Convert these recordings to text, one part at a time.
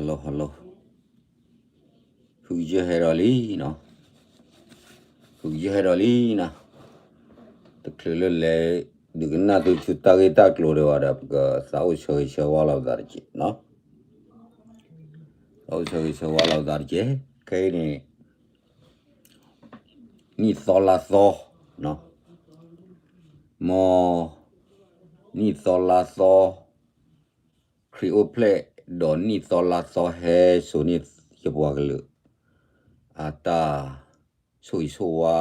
Hello, hello. ဖုကစၢၢ်ဟဲဒီးလံနီၤ. ဖုကစၢၢ်ဟဲဒီးလံနီၤ. တချုးလၢလဲၤ ဒုးကနၣ်သုဆူတၢ်ဂ့ၢ်တၢ်ကျိၤဒီးဝဲဒီး ပကသးအိၣ်ဆၢဂ့ၤဆၢဝါလီၤပသးတက့ၢ်နီၤ. သးအိၣ်ဆၢဂ့ၤဆၢဝါလီၤပသးတက့ၢ်. ခဲအံၤန့ၣ် နံၣ်သီလါသီ, မ်နံၣ်သီလါသီ, ခရံာ်အိၣ်ဖျဲၣ်ဒီးနံၣ်သီလါသီဟဲစိာ်န့ၢ်ယပှၤကလုာ် အတၢ်ဆိၣ်ဂ့ၤဆိၣ်ဝါ,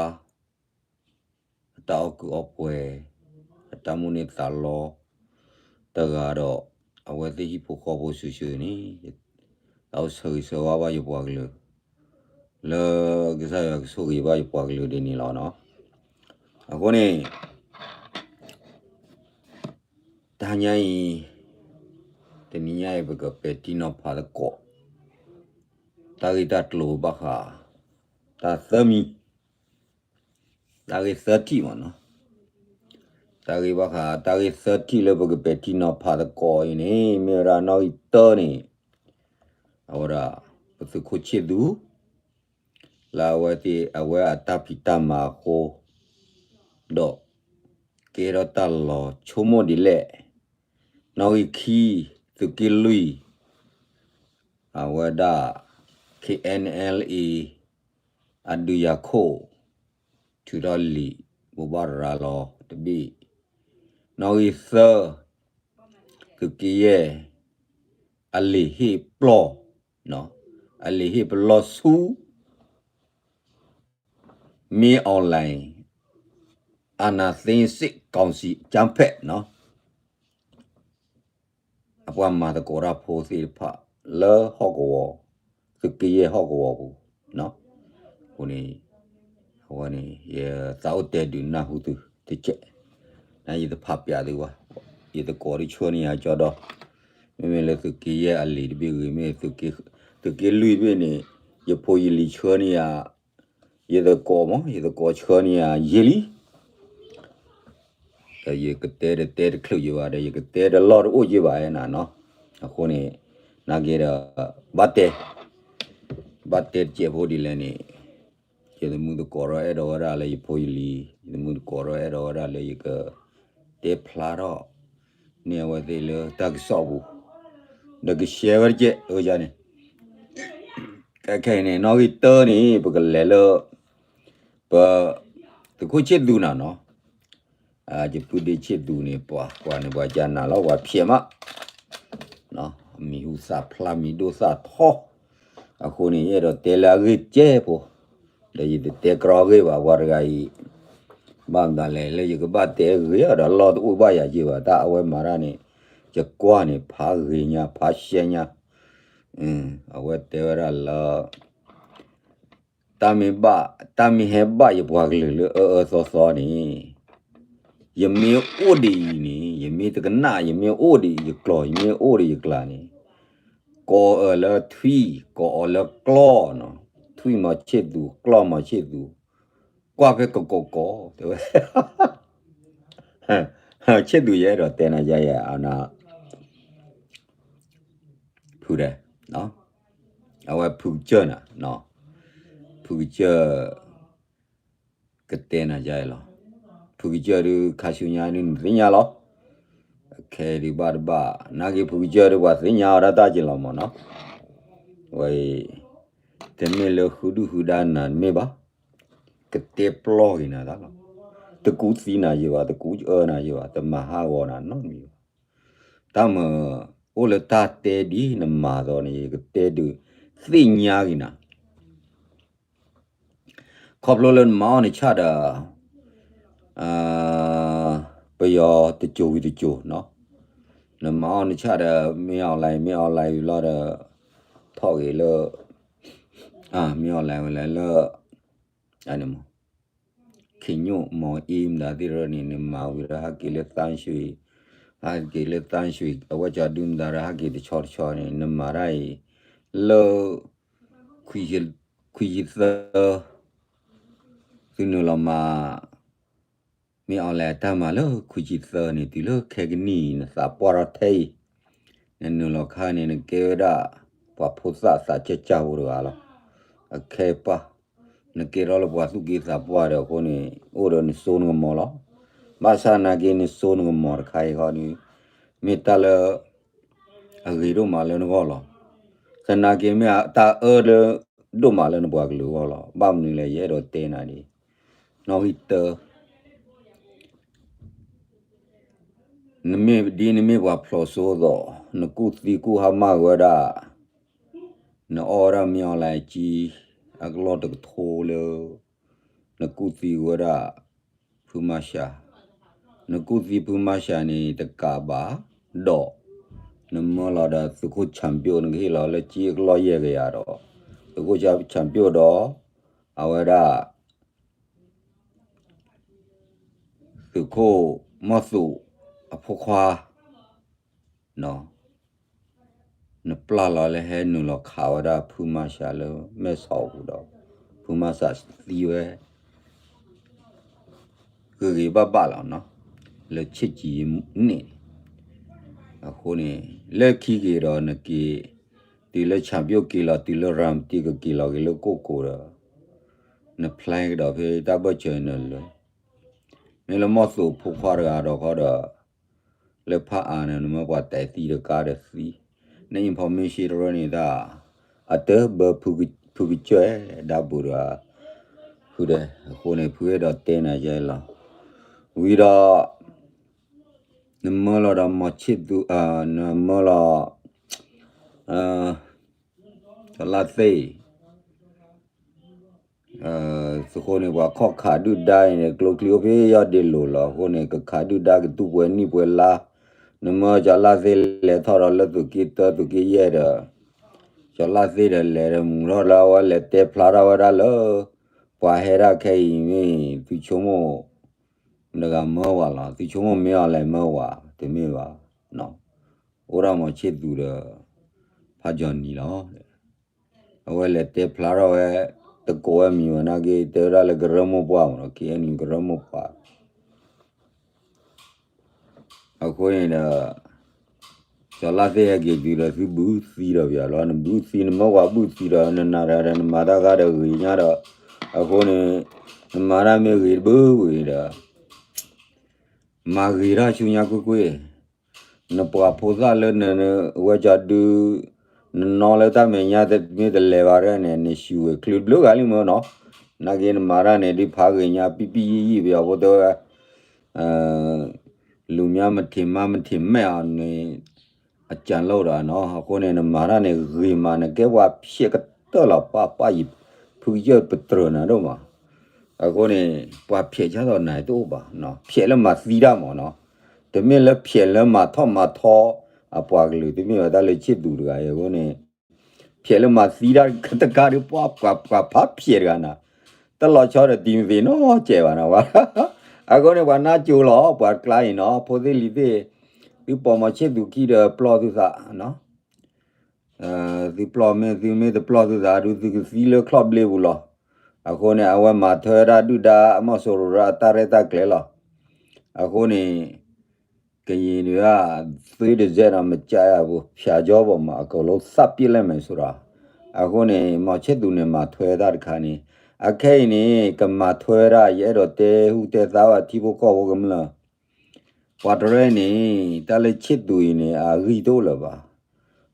အတၢ်အီၣ်ကုးအီပှဲၤ, အတၢ်မိၣ်န့ၢ်သးလီ တဂၤဒီး အဝဲသ့ၣ်ဟံၣ်ဖိဃီဖိစုာ်စုာ်န့ၣ် သးအိၣ်ဆၢဂ့ၤဆၢဝါဘၣ်ယပှၤကလုာ် လၢကစၢ်ယွၤကဆိၣ်ဂ့ၤဘၣ်ယပှၤကလုာ်ဒ်န့ၣ်လီၤနီၤ. အဃိန့ၣ် တဟါညါအံၤ တနံၤညါအံၤ ပကပဲာ်ထံနီၤဖးသကိး တၢ်ဂ့ၢ်တၢ်ကျိၤဘၣ်ဃး တၢ်သၢမံၤ တၢ်ဂ့ၢ်သၢထံၣ်မ့ၢ်နီၤ. တၢ်ဂ့ၢ်ဘၣ်ဃး တၢ်ဂ့ၢ်သၢထံၣ်လၢပကပဲာ်ထံနီၤဖးသကိးအံၤန့ၣ် မ့ၢ်ဝဲဒၣ်နီၣ်ဂံၢ်တၢန့ၣ် အဝဲဒၣ် ပသုးခိၣ်ဆ့ၣ်သူး လၢအဝဲသ့ၣ် အဝဲအတၢ်ဖံးတၢ်မၤအဃိ ဒီး ကဲထီၣ်တၢ်လီၤဆိကမိၣ်ဒ်လဲၣ်. နီၣ်ဂံၢ်ခံ သုးက့လွံၢ် အဝဲဒၣ် K N L A အဒုးယၤခိၣ် ထုးထီၣ်လံာ်ဘိးဘၣ်ရၤလီၤတဘ့ၣ်. နီၣ်ဂံၢ်သၢ သုးက့ယဲၢ် အလံာ်ဟ့ၣ်ပလီၢ်, အလံာ်ဟ့ၣ်ပလီၢ်ဆူ မင်းအောင်လှိုင် အာဏာသိမ်းစစ်ကောင်စီအကြမ်းဖက်နီၤ. အပှၤမၤသကိးတၢ်ဖိသ့ၣ်တဖၣ် လၢဟီၣ်ကဝီၤ, သုးက့ယဲၢ်ဟီၣ်ကဝီၤပူၤ, အဃိန့ၣ် အဝဲန့ၣ် ယသးအိၣ်တဲဒုးနၢ်ဟူသုတကဲး, နယတဖးပျးသုဘၣ်, ယသကိးဒုးဆှၢန့ၢ်ယၤကၠီဒီး, မ့မ့ၢ်လၢသုးက့ယဲၢ်အလံာ်တဘ့ၣ်ဂ့ၤ, မ့ၢ်သုးက့လွံၢ်တဘ့ၣ်န့ၣ် ယဖိယလံၤဆှၢန့ၢ်ယၤ ယသကိးမး, ယသကိးဆှၢန့ၢ်ယၤယံာ်လံ. ဒီးယကတဲဒီးတဲတချုးယဘၣ်ဒီး ယကတဲဒီးလီၢ်တအိၣ်ယဘၣ်နၤနီၤ. အဃိန့ၣ် နာ်က့ဒီး ဘၣ်တဲ, ဘၣ်တဲတစဲးဖိဒ်လဲၣ်န့ၣ်, ယသမုၢ်သကိးဒီးအဲၣ်ဒိးဝဲဒၣ်လၢယဖိယလံၤ, ယသမုၢ်သကိးဒီးအဲၣ်ဒိးဝဲဒၣ်လၢယက တဲဖျါထီၣ်န့ၢ်အဝဲသ့ၣ်လၢတၢ်ကစီၣ်ပူၤ, ဒီးကရှဲဝဲတကဲးအန့ၣ် ခဲခဲအံၤန့ၣ် နီၣ်ဂံၢ်တၢန့ၣ် ပကလဲၤလၢ ပ သုးခိၣ်ဆ့ၣ်သူးနၤနီၤ, ယပုၢ်ဒ့ဆ့ၣ်သူးန့ၣ် ပှၤ ပှၤန့ၣ် ပှၤကနၤလီၤ ပှၤဖျဲးမး, မံၤဟူသၣ်ဖျါမံၤဒိၣ်သၣ်ထီ, အဃိန့ၣ် ယအဲၣ်ဒိးတဲလၢအဂ့ၢ်ကဲဖိ, ဒီးယတတဲကြီဂ့ၢ်ဘၣ် ပှၤတဂၤအံၤ, ဘၣ်မတၤလဲၣ် လၢယကဘၣ်တဲဂ့ၤဒီးလီၢ်တအိၣ်ဘၣ်ယၤယဘၣ် တၢ်အဝဲမၤတၢ်န့ၣ်, ယကွၢ်န့ၣ် ဖးဂ့ၤညါ ဖးရှဲညါ, အဝဲတဲဝဲဒၣ်လၢ တၢ်မ့ၢ်ဘၣ် တၢ်မ့ၢ်ဟဲဘၣ်ယပှၤကလုာ်လၢအအၢအၢသီသီန့ၣ်, ယမ့ၢ်အိၣ်ဒံးအံၤန့ၣ် ယမ့ၢ်တကနၣ် ယမ့ၢ်အိၣ်ဒံးယကျိာ် ယမ့ၢ်အိၣ်ဒံးယကျါန့ၣ်, ကိးအၢလၢထွံၣ် ကိးအီၤလၢကျီၢ်နီၤ, ထွံၣ်မီၤဆ့ၣ်သူး ကျီၢ်မီၤဆ့ၣ်သူး, ကွၢ်ဖဲကကိးကိး တဲဝဲ ဆ့ၣ်သူး ယအဲၣ်ဒိးတဲနၤယဲယဲ ဖုဒဲး, အဝဲဖုကစၢၢ်နၤ, ဖုကစၢၢ် ကတဲနၤယဲလီၤ. ဖုကစၢၢ်ဒုးခါဆူညါဒုးနသ့ၣ်ညါလီၤ. အခဲဒုးဘၣ်တဘၣ် နာ်က့ဖုကစၢၢ်ဒုးပှၤသ့ၣ်ညါအီၤဒၣ်တၢ်က့ၤလီၤမၢ်နီၤ. ဝဲအံၤ တမ့ၢ်လၢဃုဒုၣ်ဃုဒါနၤတမ့ၢ်ဘၣ်. ကတဲပျီၢ်က့ၤနၤတၢ်လီၤ. တကူသံနၤယဲဘၣ် တကူအၢနၤယဲဘၣ် တမၤဟးဂီၤနၤနီတမံၤဘၣ်. တၢ်မၤအိၣ်လၢတၢ်တဲဒ်နမၤသီန့ၣ် ယကတဲဒုးသ့ၣ်ညါက့ၤနၤ ခီဖျိလၢနမၤအီၣ်နဆၣ်ဒီး ပယီၤတစိၤဝံၤတစိၤနီၤ, နမၤအီၣ်နဆၣ်ဒီး မ့ၢ် online မ့ၢ် online ဝံၤလီၤဒီး ထီၣ်ဂ့ၤလၢ မ့ၢ် online ဝံၤလီၤလၢ ခ့ညိၣ်မီၤအ့မတၤသ့ၣ်ရၢန့ၣ် နမၤဝံၤဒီးဟဲက့ၤလၢ သန်းရွှေ, ဟဲက့ၤလၢ သန်းရွှေ အဝဲကၠီဒုမတၤဒီးဟဲက့ၤတဆီတဆီန့ၣ် နမၤတၢ်အံၤ လၢ ခွံဆံသၢ သုနုာ်လီၤမၤ မ့ၢ် online တၢ်မၤလၢခွံဆံသၢန့ၣ် တုၤလၢခဲကနံၣ်အံၤ နသးပှၢ်ထီၣ်ထဲအံၤ နနုာ်လီၤခါန့ၣ် နကဲဝဲဒၣ် ပှၤဖိသၣ်သးကၢ်ကၢ်ဖိတဂၤလီၤ. အခဲပၢ်, နကဲထီၣ်လၢပှၤသူၣ်က့သးပှၢ်ဒီးအဃိန့ၣ် အိၣ်ဒီးနစိနကမီၤလီၤ. ဘၣ်ဆၣ်နာ်က့နစိနကမီၤတခါအံၤဃီဒီး မ့ၢ်တၢ်လၢ အဂ့ၤဒိၣ်မးလၢနဂီၢ်လီၤ. သနာ်က့မ့ၢ်တၢ်အၢလၢ ဒိၣ်မးလၢနပှၤကလုာ်အဂီၢ်လီၤ. ဘၣ်မနုၤလဲၣ် ယအဲၣ်ဒိးတဲနၤဒ်အံၤ, နီၣ်ဂံၢ်တၢ နမ့ၢ်ဒ်နမ့ၢ်ပှၤဖျိးစိအသိး, နကူၣ်သံကူၣ်ဟါမၢ်ဝဲဒၣ်, နအီၣ်ဝဲဒၣ်မ့ၢ်အီၤလၢကံ အကလီၢ်တကထိလၢ နကူၣ်သံဝဲဒၣ် ဖုမၤရှး, နကူၣ်သံဖုမၤရှးန့ၣ်တကးဘၣ်, ဒီး နမၢလီၤဒီးသုးခိၣ်ဆၣ်ပၠိၣ် နကဟ့ၣ်လီၤလၢကံအကလီၢ်ယဲၢ်ကယၤဒီး သုးခိၣ်ဆၣ်ပၠိၣ်ဒီး အဝဲဒၣ် သုးခိၣ်မီၢ်သူးအဖိခွါ နပျၢ်လီၤလၢဟဲနုာ်လီၤခးဝဲဒၣ်ဖုမၤရှးလၢမဲၢ်ဆီးပူၤဒီး ဖုမၤရှးသံဝဲ ဂ့ၤဂ့ၤဘၣ်ဘၣ်လီၤနီၤ, လၢဆ့ၣ်ကံၤန့ၣ်, အဃိန့ၣ် လၢခံက့ၤဒီးနက့ၤ တုၤလၢဆၣ်ပၠိၣ်က့ၤလီၤ တုၤလၢရၤမတံကက့ၤလီၤက့ၤလၢကိၣ်ကိၤဒီး န plan ကဒီးဖဲတၢ်ဘၢၣ်စၢၤနလၢ မ့ၢ်လၢမီၢ်သူးဖိခွါတဂၤဒီးဃီဒီး လၢဖးအါန့ၣ် နမၢပှၤတဲသံတကးဒီးသံ, န information တရၢန့ၣ်တၢ် အတဘၢဖုကစၢၢ်ဒၣ်ပူၤတဂၤ ဖုဒဲး အဃိန့ၣ် ဖုအဲၣ်ဒိးတဲနၤယဲလီၤ. ဝံၤဒီး နမၢလီၤဒီးမီၤဆ့ၣ်သူး နမၢလီၤ ကလၢ်သ့ၣ် အဃိန့ၣ် ပှၤခီၣ်ခးဒုၣ်ဒါအံၤန့ၣ် ကျိချံအိၣ်ဖဲယီၢ်ဒ့လိၤလီၤ. အဃိန့ၣ် ကခးဒုၣ်ဒါကတူၢ်ပှဲၤနံၣ်ပှဲၤလါ, နမၢကလၢ်သ့ၣ်လဲၤထီၣ်ဒီးလၢသုးက့တၢသုးက့ယဲၢ်ဒီး ကလၢ်သ့ၣ်ဒီးလဲၤဒီးမုာ်ထီၣ်လၢအဝဲလဲၤတဲဖျါထီၣ်ဝဲဒၣ်လၢ ပှၤဟဲဒၣ်ခဲအံၤမ့ၢ် သုဆိကမိၣ် တဂၤမၢဝဲလီၤ. သုဆိကမိၣ်မ့ၢ်အီၤလဲၤမၢဝဲ တမ့ၢ်ဘၣ်. အိၣ်ဒၣ်မီၤဆ့ၣ်သူးဒီး ဖးကၠီၤနံၤလီၤ. အဝဲလဲၤတဲဖျါထီၣ်ဝဲ တကိးဝဲမံၤဝဲနာ်က့ တဲဝဲဒၣ်လၢကရၢမိၢ်ပှၢ်မ့ၢ်နီၤ KNU ကရၢမိၢ်ပှၢ် အဃိန့ၣ်ဒီး ကလၢ်သ့ၣ်ဟဲက့ၤတုၤဒီးသုဘုၣ်သံဒီးပယီၤလီၤ. နဘုၣ်သံ နမၢဝဲဘုၣ်သံဒီး နနၤဒီး နမၤတၢ်ဂၤဒီးဂ့ၤညါဒီး အဃိန့ၣ် နမၤတၢ်မ့ၢ်ဂ့ၤတဘၣ်ဝံၤဒီး မၤဂ့ၤထီၣ်ဆူညါကွ့ၢ်ကွ့ၢ် နပှၤဖိသၣ်လၢနဝဲကၠီဒု နနီလၢတၢ်မဲာ်ညါမ့ၢ်တလဲၤဘၣ်ရဲၣ်န့ၣ် နဆူၣ်ဝဲချုးဘျုးဂၤလံမ့ၢ်နီၤ. နာ်က့နမၤတၢ်န့ၣ် ဒ်ဖးဂ့ၤညါ ပံပံယံၣ်ယံၣ်ပယီၤဖိတဲဝဲ လူများမထင်မှတ် မထင်မှတ်အောင်န့ၣ် အကြံလုပ်တာနော်. အဃိန့ၣ် နမၤတၢ်န့ၣ် ဂ့ၤမး နကဲပှၤဖျဲးကတၢၢ်လီၤ ပၢ်ပၢ်ယံၤ ဖုကစၢၢ်ပတြၢၤနၤဒိၣ်မး. အဃိန့ၣ် ပှၤဖျဲးဆၢထီၣ်နၤတအိၣ်ဘၣ်, ဖျဲးလၢမၤသံတၢ်မ့ၢ်နီၤ. တမ့ၢ်လၢဖျဲးလၢမၤထီၣ်မၤထီ အပှၤကလုာ် တမ့ၢ်ဘၣ်တၢ်လၢဆ့ၣ်သူးတဂၤအံၤ အဃိန့ၣ် ဖျဲးလၢမၤသံတၢ်တကးဒုး ပှၤပှၤပှၤဖးဖျဲးတဂၤနၤ တၢ်လီၤဆီဒီးတံၤမသ့ၣ်နီတစဲးဘၣ်နၤဝဲ. အဃိန့ၣ် ပှၤနါကၠိလီၤ ပှၤကျါအံၤနီၤ ဖိသ့ၣ်လံၤသ့ၣ် သုပိာ်မီၤဆ့ၣ်သူးခံဒီးပျီၢ်သုသးနီၤ သုပျီၢ်မ့ၢ်သုမ့ၢ်တပျီၢ်သုသးဒုး သုကသံလၢချီၣ်ဘျ့ပူၤလီၤ. အဃိန့ၣ် အဝဲမၤထွဲဝဲဒၣ်ဒုၣ်ဒါအမီၢ်စိရိၤရၢအတၢ်ရဲၣ်တၢ်ကျဲၤလီၤ. အဃိန့ၣ် ကရင်တွေက သွေးတစ်စက်တောင်မကျန်ရဘူး ဖြတ်ကြောပေါ်မှာ အကုန်လုံးသတ်ပစ်လိုက်မယ်ဆိုတာ. အဃိန့ၣ် မီၤဆ့ၣ်သူးန့ၣ် မၤထွဲတၢ်တခါန့ၣ် အခဲအံၤန့ၣ် ကမၤထွဲဒၣ် ယအဲၣ်ဒိးတဲဟူးတဲသါဘၣ်ထံဖိကီၢ်ဖိကမျၢၢ် ပှၤတရဲၣ်န့ၣ် တၢ်လၢဆ့ၣ်သူးအံၤန့ၣ် အဂံၢ်တအိၣ်လၢၤဘၣ်.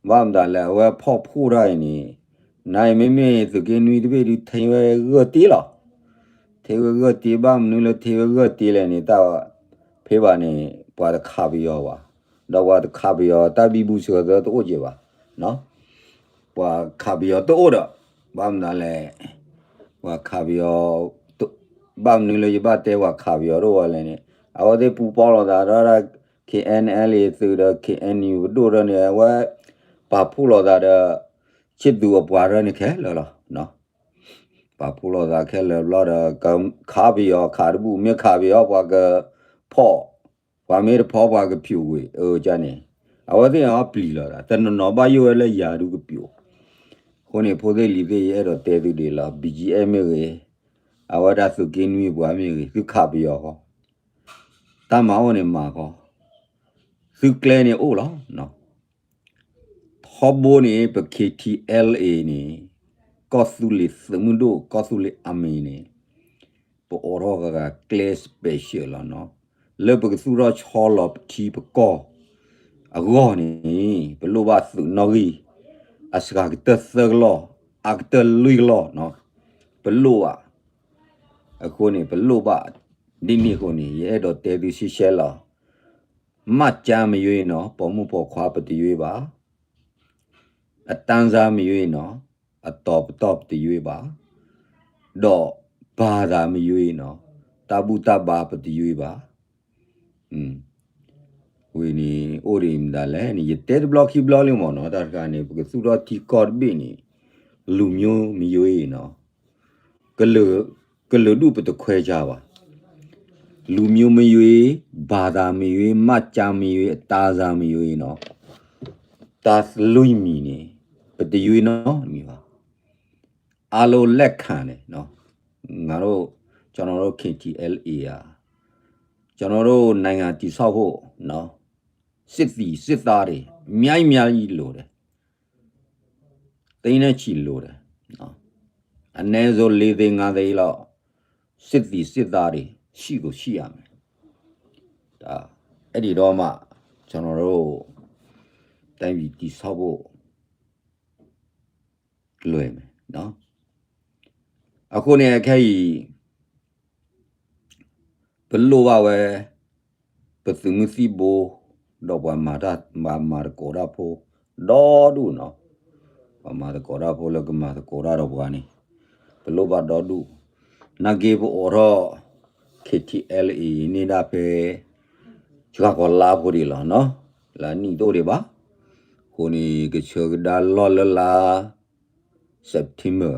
ဘၣ်မတၤလဲၣ် အဝဲဖီၣ်ဖှိၣ်တၢ်အံၤန့ၣ် နၤအံၤမ့မ့ၢ်သုးက့နွံတဘ့ၣ်ဒုး ထံဝဲဂၢၢ်တ့လီၤ. ထံဝဲဂၢၢ်တ့ ဘၣ်မနုၤလၢထံဝဲဂၢၢ်တ့လဲၣ်န့ၣ် တၢ်ဖဲဘၣ်န့ၣ် ပှၤတခးပယီၤဘၣ်. ဒီးပှၤတခးပယီၤ တၢ်ဘံဘူဆၢသၢတအိၣ်က့ၤဘၣ်. ပှၤခးပယီၤတအိၣ်ဒီး ဘၣ်မနုၤလဲၣ် ပှၤခးပယီၤ ဘၣ်မနုၤလၢယဘၣ်တဲပှၤခးပယီၤတအိၣ်ဘၣ်လဲၣ်န့ၣ် အဝဲသ့ၣ်ပူၤပီၣ်လိာ်သးဒီး KNLA သုးဒီး KNU ပဒိၣ်ဒီးန့ၣ် အဝဲ ပာ်ဖှိၣ်လိာ်သးဒီး ဆ့ၣ်သူးအပှၤရၢန့ၣ်ခဲလၢာ်လီၤ. ပာ်ဖှိၣ်လိာ်သးခဲလၢာ်ဘျီဒီး ခးပယီၤခးတဘူၣ် မ့ၢ်ခးပယီၤပှၤကဖီၣ် ပှၤမ့ၢ်တဖီၣ်ပှၤကဖျိးကွံာ် အၢကန့ၣ် အဝဲသ့ၣ်အီၤပျံၤလီၤဒီး တနီၤနီၤဘၣ်ယိၣ်ဝဲလၢယၤဒုးကဖျိး. အဃိန့ၣ် ဖိသ့ၣ်လံၤသ့ၣ် ယအဲၣ်ဒိးတဲသုဒ်လီၤ BGF မ့ၢ်ဂ့ၤ အဝဲဒၣ်သုးက့နွံပှၤမ့ၢ်ဂ့ၤ သုခးပယီၤဃီ တၢ်မၤအိၣ်န့ၣ်မၤဃီ သုကျဲန့ၣ်အိၣ်လီၤ. ထီ ထီဘိန့ၣ် ပ K T L A န့ၣ် ကီၢ်သူလ့ၤသုးမုၢ်ဒိၣ် ကီၢ်သူလ့ၤ Army န့ၣ် ပအိးထီၣ်ဂၤဂၤကျဲ special လီၤနီၤ. လၢပကသူၣ်ထီၣ်ဆီလီၤပထံပကီၢ်အဂီၢ်န့ၣ် ပလိၣ်ဘၣ်သုးနီၣ်ဂံၢ် အစှၤကတၢၢ်သၢကလီၢ် အကတၢၢ်လွံၢ်ကလီၢ်နီၤ. ပလိၣ်ဘၣ် အဃိန့ၣ် ပလိၣ်ဘၣ် ဒ်န့ၣ်အဃိန့ၣ် ယအဲၣ်ဒိးတဲသုရှဲရှဲလီၤ. မ့ၢ်ကၠါမယွ့နီၤ ပိာ်မုၣ်ပိာ်ခွါပတယွ့ဘၣ်. အတၢ်စၢ်မယွ့နီၤ အတီၤပတီၢ်ပတယွ့ဘၣ်, ဒီးဘၤသးမယွ့နီၤ တၢ်ဘူၣ်တၢ်ဘါပတယွ့ဘၣ်. ဝံၤန့ၣ် အိၣ်ဒံးမတၤလဲၣ်န့ၣ် ယတဲတဘျီခံဘျီလံမ့ၢ်နီၤ တၢ်တခါန့ၣ် ပကသူၣ်ထီၣ်ထံကီၢ်တဘ့ၣ်န့ၣ် လူမျိုးမရွေးနီၤ ကလုာ်ဒူၣ်ပတခွဲခြားဘၣ်. လူမျိုးမရွေး ဘာသာမရွေး မှတ်ကျမ်းမရွေး အတၢ်စၢ်မရွေးနီၤ တၢ်လွံၢ်မံၤန့ၣ် ပတယွ့နီတမံၤဘၣ်. အားလုံးလက်ခံတယ်နော် ငါတို့ ကျွန်တော်တို့ K T L A อ่ะ ကျွန်တော်တို့နိုင်ငံတည်ဆောက်ဖို့နော် စစ်သည်စစ်သားတွေအများကြီးအများကြီးလိုတယ် သိန်းနဲ့ချီလိုတယ်နော် အနည်းဆုံးလေးသိန်းငါးသိန်းလောက်စစ်သည်စစ်သားတွေရှိကိုရှိရမယ်ဒါအဲ့ဒီတော့မှကျွန်တော်တို့တိုင်းပြည်တည်ဆောက်ဖို့လွယ်မယ်နော် အဃိန့ၣ်အခဲအံၤ ပလိၣ်ဘၣ်ဝဲ ပသုးမုၢ်သံၣ်ဘိ ဒီးပှၤမၤတၢ် ပှၤမၤသကိးတၢ်ဖိ ဒီဒူၣ်နီၤ ပှၤမၤသကိးတၢ်ဖိလၢကမၤသကိးတၢ်ဒီးပှၤန့ၣ် ပလိၣ်ဘၣ်ဒီဒူၣ် နာ်က့ပအိးထီၣ် K T L A န့ၣ်ဒၣ်ဖဲ ယွၤကီၤလါဖိဒံးလီၤနီၤ လၢနံၣ်တအိၣ်ဒံးဘၣ် အဃိန့ၣ် ကဆၢကဒါလီၢ်လၢလါ September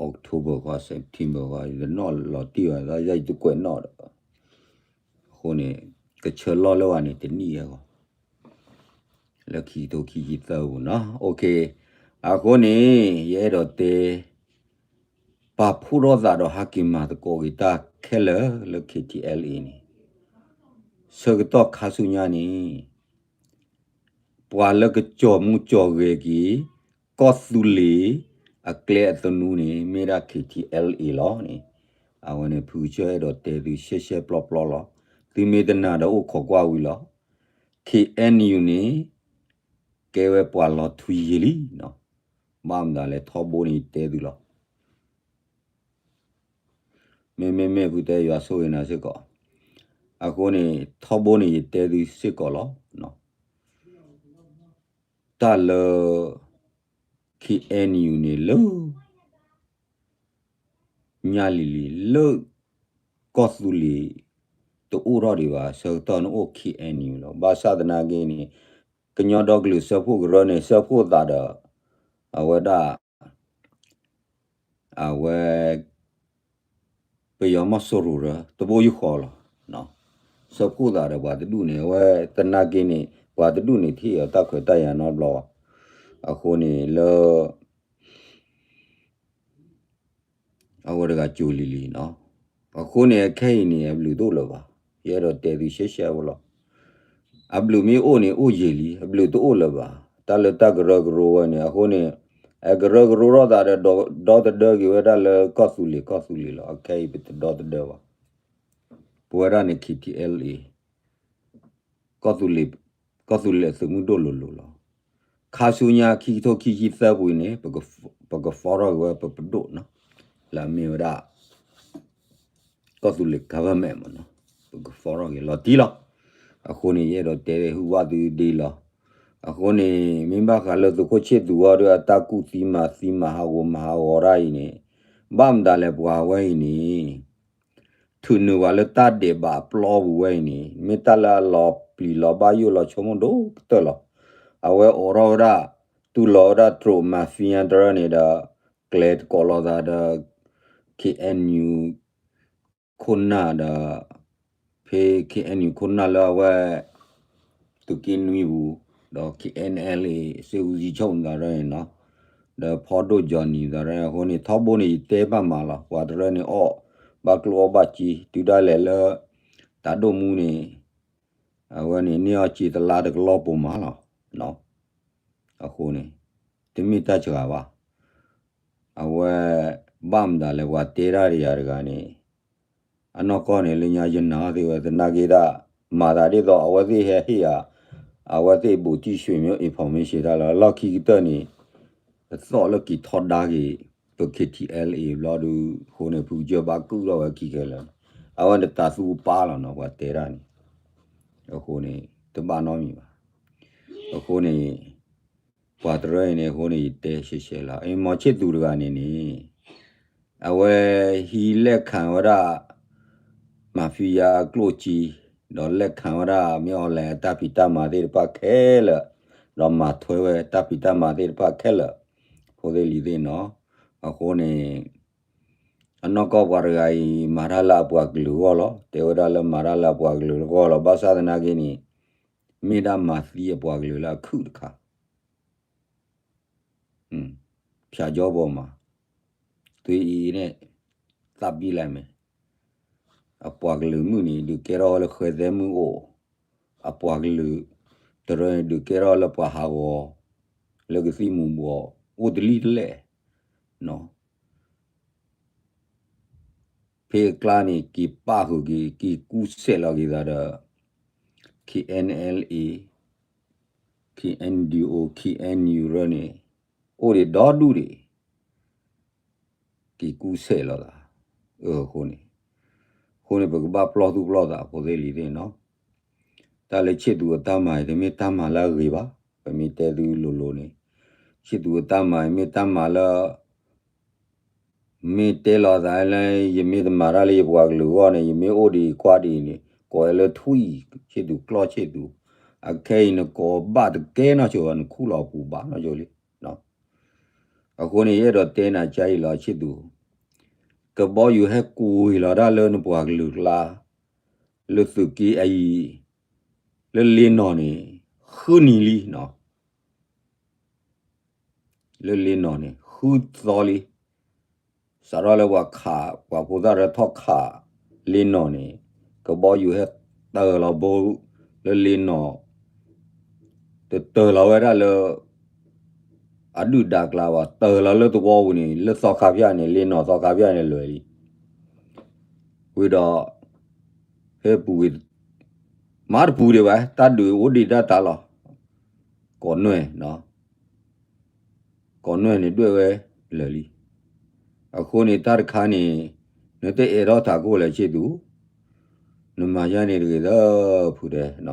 October ဃီ September ဃီ ယတနီၣ်လီၤတံၢ်ဘၣ် ယတကွဲးနီၣ်ဒီး အဃိန့ၣ် ကဆၢလီၢ်လၢဝဲန့ၣ် တနံၣ်အဂီၢ် လၢခံကထိခံဆံသၢပူၤနီၤ OK အဃိန့ၣ် ယအဲၣ်ဒိးတဲ ပာ်ဖှိၣ်ထီၣ်သးဒီးဟးက့ၤမၤသကိးက့ၤတၢ်ခဲလၢာ်လၢ K T L A န့ၣ် ဆၢကတီၢ်ခါဆူညါန့ၣ် ပှၤလၢကကၠီၤမူကၠီၤဂဲၤက့ၤ ကီၢ်သူလ့ၤ အကျဲအသနူန့ၣ် မ့ၢ်ဒၣ် K T L A လီၤန့ၣ် အဝဲန့ၣ် ဖုကစၢၢ်အဲၣ်ဒိးတဲသုရှဲရှဲပျီပျီလီၤ သုမ့ၢ်တနာ်ဒီးအိၣ်ခိးကွၢ်ဝံၤလီၤ K N U န့ၣ် ကဲဝဲပှၤလီၤထွံယံာ်လံနီၤ ဘၣ်မတၤလဲၣ် ထီဘိန့ၣ်ယတဲသုလီၤ မ့မ့မ့ၢ်ဖုတဲယွၤဆိၣ်ဂ့ၤနၤစ့ၢ်ကီး အဃိန့ၣ် ထီဘိန့ၣ်ယတဲသုစ့ၢ်ကီးလီၤ တၢ်လၢ K N U န့ၣ်လၢ ညါလံၤလံၤလၢ ကီၢ်သူလ့ၤ တအိၣ်ထီၣ်ဒံးဘၣ် ဆၢကတီၢ်န့ၣ်အိၣ် K N U လီၤ ဘၣ်ဆၣ်သနာ်က့န့ၣ် ကညီဒီကလုာ်စၢဖှိၣ်ကရၢန့ၣ် စၢဖှိၣ်သးဒီး အဝဲဒၣ် အဝဲ ပယီၤမီၢ်စိရိၤဒီး တဘိယူၢ်ဃီလီၤ စၢဖှိၣ်သးဒီးပှၤတဒူၣ်န့ၣ် အဝဲသနာ်က့န့ၣ် ပှၤတဒူၣ်န့ၣ် ထံၣ်အီၤတၢ်ခွဲးတၢ်ယာ်နီတဘျီဘၣ် အဃိန့ၣ်လၢ အဝဲတဂၤကၠိၤလံၤလံၤနီၤ အဃိန့ၣ် အခဲအံၤန့ၣ် အဘျုးတအိၣ်လၢၤဘၣ် ယအဲၣ်ဒိးတဲသုရှဲရှဲဖိလီၤ အဘျုးမ့ၢ်အိၣ်န့ၣ် အိၣ်ယံာ်လံ အဘျုးတအိၣ်လၢၤဘၣ် တၢ်လၢတၢ်ကရၢကရိဝဲန့ၣ် အဃိန့ၣ် အကရၢကရိထီၣ်သးဒီး ဒီသဒၢက့ၤဝဲဒၣ်လၢကီၢ်သူလ့ၤ ကီၢ်သူလ့ၤလီၤ အခဲအံၤပတဒီသဒၢဘၣ် ပဝဲဒၣ်န့ၣ် K T L A ကီၢ်သူလ့ၤ ကီၢ်သူလ့ၤအသုးမုၢ်ဒိၣ်လိၤလိၤလီၤ ခါဆူညါခံကထိခံဆံသၢပူၤအံၤန့ၣ် ပက form ထီၣ်က့ၤဝဲပပဒိၣ်နီၤ လၢအမ့ၢ်ဝဲဒၣ် ကီၢ်သူလ့ၤ government မ့ၢ်နီၤ ပက form ထီၣ်က့ၤလီၤတံၢ်လီၤ အဃိန့ၣ် ယအဲၣ်ဒိးတဲဟူဘၣ်သုဒ်လီၤ အဃိန့ၣ် မ့ၢ်ဘၣ်ဃးလၢသုးခိၣ်ဆ့ၣ်သူးဝီဒီး အတၢ်ကူၣ်သံမၤသံမၤဟးဂီၤမၤဟးဂီၤ တၢ်အံၤန့ၣ် ဘၣ်မတၤလဲၣ် ပှၤဝဲအံၤန့ၣ် ထုးနုာ်ပှၤလၢတၢ်ဒဲးဘးအပျီပူၤဝဲအံၤန့ၣ် မ့ၢ်တၢ်လၢအလီၤပျံၤလီၤဘၣ်ယိၣ်လီၤဆိကမိၣ်ဒိၣ်ကတၢၢ်လီၤ. အဝဲအိးထီၣ်ဝဲဒၣ် တူၢ်လိာ်ဝဲဒၣ် true mafia တရၢန့ၣ်ဒီး ကျဲၤသကိးလိာ်သးဒီး K N U ခိၣ်နၢ်ဒီး ဖဲ K N U ခိၣ်နၢ်လၢအဝဲ သုးက့နွံပူၤ ဒီး K N L A စစ်ဦးစီးချုပ် သးရၢန့ၣ်နီၤ ဒီးဖီဒိၣ် Johnny သးရၢ အဃိန့ၣ် ထီဘိန့ၣ် ယတဲဘၣ်မးလီၤ. ပှၤတရၢန့ၣ်အီၣ်ဘၣ်ကျိၣ်အီၣ်ဘၣ်စ့ တုၤဒၣ်လဲာ်လၢ တၢ်ဒိၣ်မူန့ၣ် အဝဲန့ၣ် န့ၢ်အီၣ်စ့တလါတကလီၢ်ပိာ်မးလီၤ. အဃိန့ၣ် တမ့ၢ်တၢ်စှၤဘၣ်. အဝဲ ဘၣ်မတၤလဲၣ် ပှၤတဲတၢ်ဒီးယၤတဂၤန့ၣ် အနီၢ်ကီၢ်န့ၣ် လၢညါယနာ်သ့ဝဲ သနာ်က့ဒၣ် မၤသးဒ်သိး အဝဲသ့ၣ်ဟဲဟ့ၣ်ဧါ, အဝဲသ့ၣ်ဘူးတံၢ်ဆွေမျိုး information တၢ်လီၤ. လီၢ်ခံကတၢၢ်န့ၣ် အသီၣ်လၢက့ၤထီဒါက့ၤ ပ K T L A ဘျီဒုး အဃိန့ၣ် ဖုကစၢၢ်ဘၣ်ကုၣ်ထီၣ်ဝဲခံခဲလၢာ်န့ၣ် အဝဲန့ၣ်တၢ်သူပၢ်လီၤနီၤ ပှၤတဲတၢ်န့ၣ် အဃိန့ၣ် တဘၣ်နီတမံၤဘၣ်. အဃိန့ၣ် ပှၤတရၢအံၤန့ၣ် အဃိန့ၣ် ယတဲရှဲရှဲလီၤ. အမ့ၢ်ဆ့ၣ်သူးတဂၤန့ၣ်န့ၣ် အဝဲဟံးလဲၣ်ခးဝဲဒၣ် mafia အကျိၣ်စ့, ဒီးလဲၣ်ခးဝဲဒၣ် မ့ၢ်အီၤလဲၣ် တၢ်ဖံးတၢ်မၤသ့ၣ်တဖၣ်ခဲလၢာ်, ဒီးမၤထွဲဝဲတၢ်ဖံးတၢ်မၤသ့ၣ်တဖၣ်ခဲလၢာ်, ဖိသ့ၣ်လံၤသ့ၣ်နီၤ. အဃိန့ၣ် အနီၢ်ကီၢ်ပှၤတဂၤအံၤ မၤတၢ်လၢအပှၤကလုာ်အဂီၢ်လီၤ. တဲဝဲဒၣ်လၢမၤတၢ်လၢအပှၤကလုာ်အဂီၢ်လီၤ. ဘၣ်ဆၣ်သနာ်က့န့ၣ် မ့ၢ်ဒၣ်မၤသံအပှၤကလုာ်လၢအခုၣ်တခါ ဖၠးကၠီဘီမး, သွေးအေးနဲ့ သတ်ပစ်လိုက်မယ်. အပှၤကလုာ်မုၣ်န့ၣ် ဒုးကဲထီၣ်ဝဲလၢဃဲသဲမုၣ်အိၣ်, အပှၤကလုာ်တရၢန့ၣ် ဒုးကဲထီၣ်လၢပှၤဟးဂီၤ လၢကသံၣ်မူၤဘှီး အိၣ်တလံၣ်တလဲၣ်. ဖဲအကျါန့ၣ် က့ၤပာ်ဃုာ်က့ၤ က့ၤကူစဲးလီၤက့ၤသးဒီး K N L A, K N D O, K N U ရၢန့ၣ် အိၣ်ဒံးဒီဒူၣ်ဒံး က့ၤကူစဲးလီၤသး. အဃိန့ၣ်, အဃိန့ၣ် ပကဘၣ်ပလီၢ်သူၣ်ပလီၢ်သး ဖိသ့ၣ်လံၤသ့ၣ်နီၤ. တၢ်လၢဆ့ၣ်သူးအတၢ်မၤအံၤ တမ့ၢ်တၢ်မၤလၢအဂ့ၤဘၣ်. ပမ့ၢ်တဲသုလိၤလိၤန့ၣ်, ဆ့ၣ်သူးအတၢ်မၤအံၤ မ့ၢ်တၢ်မၤလၢ မ့ၢ်တဲလီၤသးလၢ ယမ့ၢ်တမၤတၢ်လၢယပှၤကလုာ်အဂီၢ်န့ၣ် ယမ့ၢ်အိၣ်ဒံးကွၢ်ဒံးန့ၣ် ကိးဝဲလၢထွံၣ်ဆ့ၣ်သူး ကျီၢ်ဆ့ၣ်သူး, အခဲအံၤနကိးဘၣ်တကဲနီၢ်ဆိဘၣ် နခူၣ်လီၤပူၤဘၣ်နီၢ်ဆိလံ. အဃိန့ၣ် ယအဲၣ်ဒိးတဲနၤကါအံၤလီၤ ဆ့ၣ်သူး, ကဘီယူၤဟဲကူးဝံၤလီၤတၢ်လၢနပှၤကလုာ်ကျါ, လၢသုးက့အံၤ, လၢလ့နီၢ်န့ၣ် ဃုနံၤလံနီၤ. လၢလ့နီၢ်န့ၣ် ဃုသီလံ. စးထီၣ်လၢပှၤခး ပှၤဖိသၣ်ရၢထီၣ်ခး လ့နီၢ်န့ၣ် ကဘီယူၤဟဲတၢၤလီၤဘိ လၢလ့နီၢ် တတၢၤလီၤဝဲဒၣ်လၢ အဒုၣ်ဒါကျါဘၣ်, တၢၤလီၤလၢသဝီပူၤန့ၣ် လၢသီခါဖၠၣ်န့ၣ် လ့နီၢ်သီခါဖၠၣ်န့ၣ်လွဲၤလံ. ဝံၤဒီး ဖဲပူၤကွံာ် မၤတပူၤဒံးဘၣ် တၢ်ဒုးအိၣ်ဒံးတၢ်တၢ်လီၤ. ကိးနွဲၣ် ကိးနွဲၣ်န့ၣ်ဒွဲၣ်ဝဲလၢာ်လံ. အဃိန့ၣ် တၢ်တခါန့ၣ် နတအဲၣ်ဒိးထးခိၣ်လဲၣ်ဆ့ၣ်သူး, နမၤယါန့ၣ်တဂ့ၤသၢဖုတဲ, န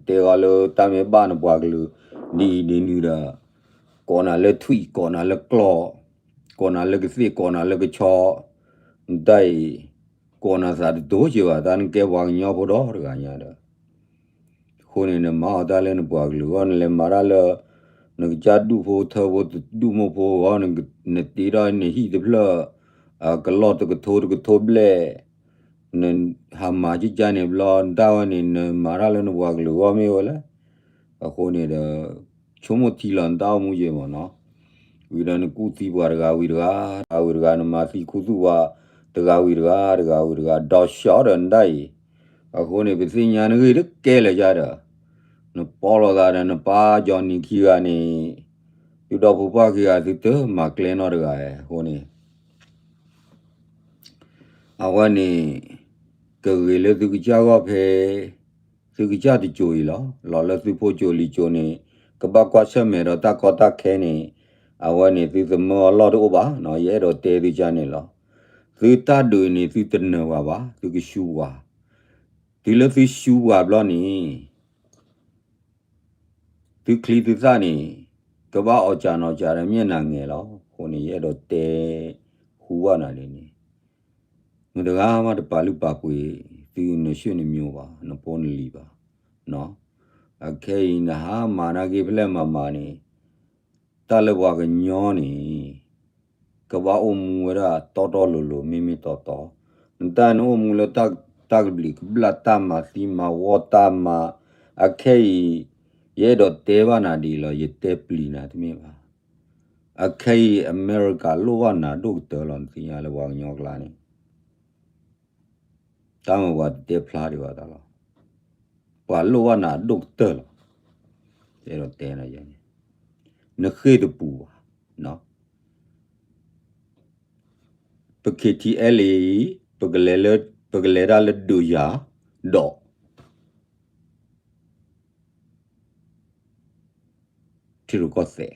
တဲဂီၤလၢတၢ်မ့ၢ်ဘၣ်နပှၤကလုာ် ဒ်အံၤဒ်နုၤဒီး ကိးနၤလၢထွံၣ် ကိးနၤလၢကျီၢ် ကိးနၤလၢကသ့ၣ် ကိးနၤလၢကဆီ, နတၢ်အံၤ ကိးနၤသးတဒိက့ၤဘၣ် တၢ်နကဲပှၤကညီဖိဒီတဂၤညါဒီး အဃိန့ၣ် နမၤအီၤတၢ်လၢနပှၤကလုာ်အဂီၢ် နလဲၤမၤတၢ်လၢ နကစၢ်ဒူၣ်ဖိထၢဖိတဒူၣ်မိၢ်ဖိအဂီၢ် နတ့ထီၣ်နဟံၣ်တဖျၢၣ် ကလီၢ်တကထိတကထိဘျဲၣ် နဟးမၤကကၢ်န့ၣ်ဘျီ နတၢ်ဝဲန့ၣ် နမၤတၢ်လၢနပှၤကလုာ်အဂီၢ်မ့ၢ်ဝဲလဲၣ်. အဃိန့ၣ်ဒီး ဆိကမိၣ်ထံလီၤနတၢ်အိၣ်မူယဲၢ်မးနီၤ. ဝံၤဒီးနကူၣ်သံပှၤတဂၤဝံၤတဂၤ တဂၤဝံၤတဂၤ နမၤသံခူသူၣ်ပှၤ တဂၤဝံၤတဂၤ တဂၤဝံၤတဂၤ ဒီးစှၤဒီးနတၢ်အံၤ. အဃိန့ၣ် ပသ့ၣ်ညါနဂ့ၢ်တကဲလၢာ်ယါဒီး နပီလီၤသးဒီးနပၢ်ကၠီနံၤခံဂၤန့ၣ် သုဒီဖိပၢ်ခံဂၤ သုတမၤကျဲနီတဂၤဧါ. အဃိန့ၣ် အဝဲန့ၣ် ကဂ့ၤလၢသုကစၢ်ဂီၢ်ဖဲ သုကစၢ်တစိၤအံၤလီၤ. လီၤလၢသုဖိစိၤလံၤစိၤန့ၣ် ကဘၣ်ကွၢ်ဆၢၣ်မဲာ်ဒီးတၢ်ကီတၢ်ခဲန့ၣ် အဝဲန့ၣ်သုသမၢအလီၢ်တအိၣ်ဘၣ်နီၤ. ယအဲၣ်ဒိးတဲသုကါန့ၣ်လီၤ. သုတၢ်ဒုးန့ၣ် သုတနၢၤဝဲဘၣ်, သုကရှူဝဲ. တုၤလၢသုရှူဝဲဘျီန့ၣ် သုချံသုသၣ်န့ၣ် ကဘၣ်အီၣ်စၢ်နီၢ်စၢ်ဒီး မ့ၢ်နၤငဲၤလီၤ. အဃိန့ၣ် ယအဲၣ်ဒိးတဲ ဟူဘၣ်နၤဒ်န့ၣ် မတၤတဂၤမးတပာ်လုၢ်ပာ်ပှ့ၤ သုနဆ့ၣ်နမံၤဘၣ်, နဖိနလံၤဘၣ်. အခဲအံၤနဟါမၢ်နာ်က့ဖဲလဲၣ်မၤမၤန့ၣ် တၢ်လၢပှၤကညီန့ၣ် ကဘၣ်အိၣ်မူဝဲဒၣ်တီတီလိၤလိၤ မ့မ့ၢ်တီတီ. နတၢ်နအိၣ်မူလၢတၢ်ကဘျံးကဘျၣ် တၢ်မၤသံမၤဝီ တၢ်မၤ အခဲအံၤ ယအဲၣ်ဒိးတဲဘၣ်နၤဒ်အံၤလီၤ, ယတဲပျံၤနၤတမ့ၢ်ဘၣ်. အခဲအံၤ အမဲရကၤလိၣ်ဘၣ်နၤဒိၣ်ကတၢၢ်လီၤ. နသ့ၣ်ညါလၢပှၤကညီကျါန့ၣ် တၢ်မ့ၢ်ပှၤတတဲဖျါဒံးဘၣ်တၢ်လီၤ. ပှၤလိၣ်ဘၣ်နၤဒိၣ်ကတၢၢ်လီၤ. အဲၣ်ဒိးတဲနၤယဲန့ၣ်, နဃ့ၢ်တပူၤဘၣ်, ပ K T L A အံၤ ပကလဲၤလၢ ပကလဲၤတၢ်လၢဒုးယၤ ဒီး ထံရူၢ်ကီၢ်သဲး,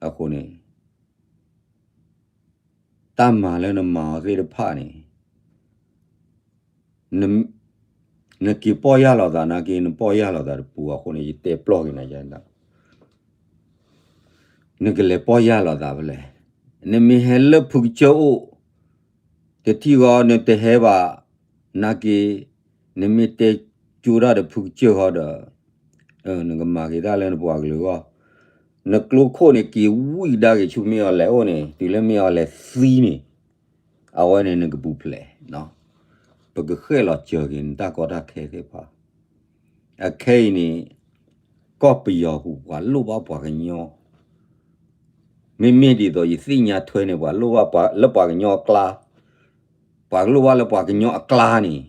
အဃိန့ၣ် တၢ်မၤလၢနမၤအီၤသ့ၣ်တဖၣ်န့ၣ် နက့ၤပီၢ်ယၢ်လီၤသးနာ်က့ နပီၢ်ယၢ်လီၤသးတပူၤအဃိန့ၣ် ယတဲပျီၢ်က့ၤနၤယဲ, နကလဲၤပီၢ်ယၢ်လီၤသးဖဲလဲၣ်, နမ့ၢ်ဟဲလၢဖုကစၢၢ်အိၣ် တထံၣ်ဂီၤ နတဟဲဘၣ်နာ်က့, နမ့ၢ်တဲကၠိတၢ်ဒီးဖုကစၢၢ်ဃီဒီး နကမၤက့ၤတၢ်လၢနပှၤကလုာ်အဂီၢ်, နကျိခိၣ်န့ၣ်က့ၤဝံၣ်ကဒါက့ၤဆူမ့ၢ်အီၤလဲၤအိၣ်န့ၣ် တုၤလၢမ့ၢ်အီၤလဲၤသံန့ၣ်, အဝဲန့ၣ်နကပူၤဖျဲး, ပကဃဲၣ်လီၤစၢၤက့ၤနတၢ်ကီတၢ်ခဲသ့ၣ်တဖၣ်, အခဲအံၤန့ၣ် ကီၢ်ပယီၤပူၤပှၤလိၣ်ဘၣ်ပှၤကညီ, မ့မ့ၢ်ဒ်သိးယသ့ၣ်ညါထွဲန့ၣ် ပှၤလိၣ်ဘၣ်လၢပှၤကညီအကျါ, ပှၤလိၣ်ဘၣ်လၢပှၤကညီအကျါန့ၣ်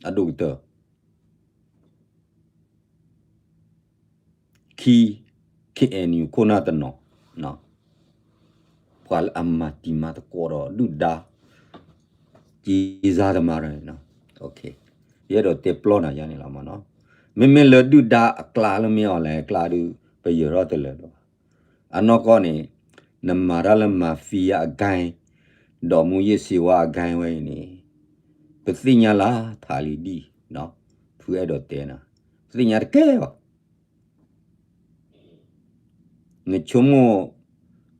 အဒိၣ်ကတၢၢ် ခံ, K N U ခိၣ်နၢ်တနီၤ, ပှၤလၢအမၤတံၤမၤသကိးဒီးဒုၣ်ဒါ, က့ၤစါတမါရၢန့ၣ်, ယအဲၣ်ဒိးတဲပျီၢ်နၤယါန့ၣ်လီၤမနီၤ, မ့မ့ၢ်လၢဒုၣ်ဒါအကျါလၢမ့ၢ်အီၤလဲၤအကျါဒုး ပယၢၤထီၣ်တလၢာ်လၢၤဘၣ်, အနီၢ်ကီၢ်န့ၣ် နမၤတၢ်လၢ mafia အဂိုဏ်း, ဒီးမူးယစ်ဆေးဝါးအဂိုဏ်းဝဲအံၤန့ၣ်, ပသ့ၣ်ညါလၢထးလံဒံၣ်, ဖုအဲၣ်ဒိးတဲနၤ, သ့ၣ်ညါတကဲဘၣ် နဆိကမိၣ်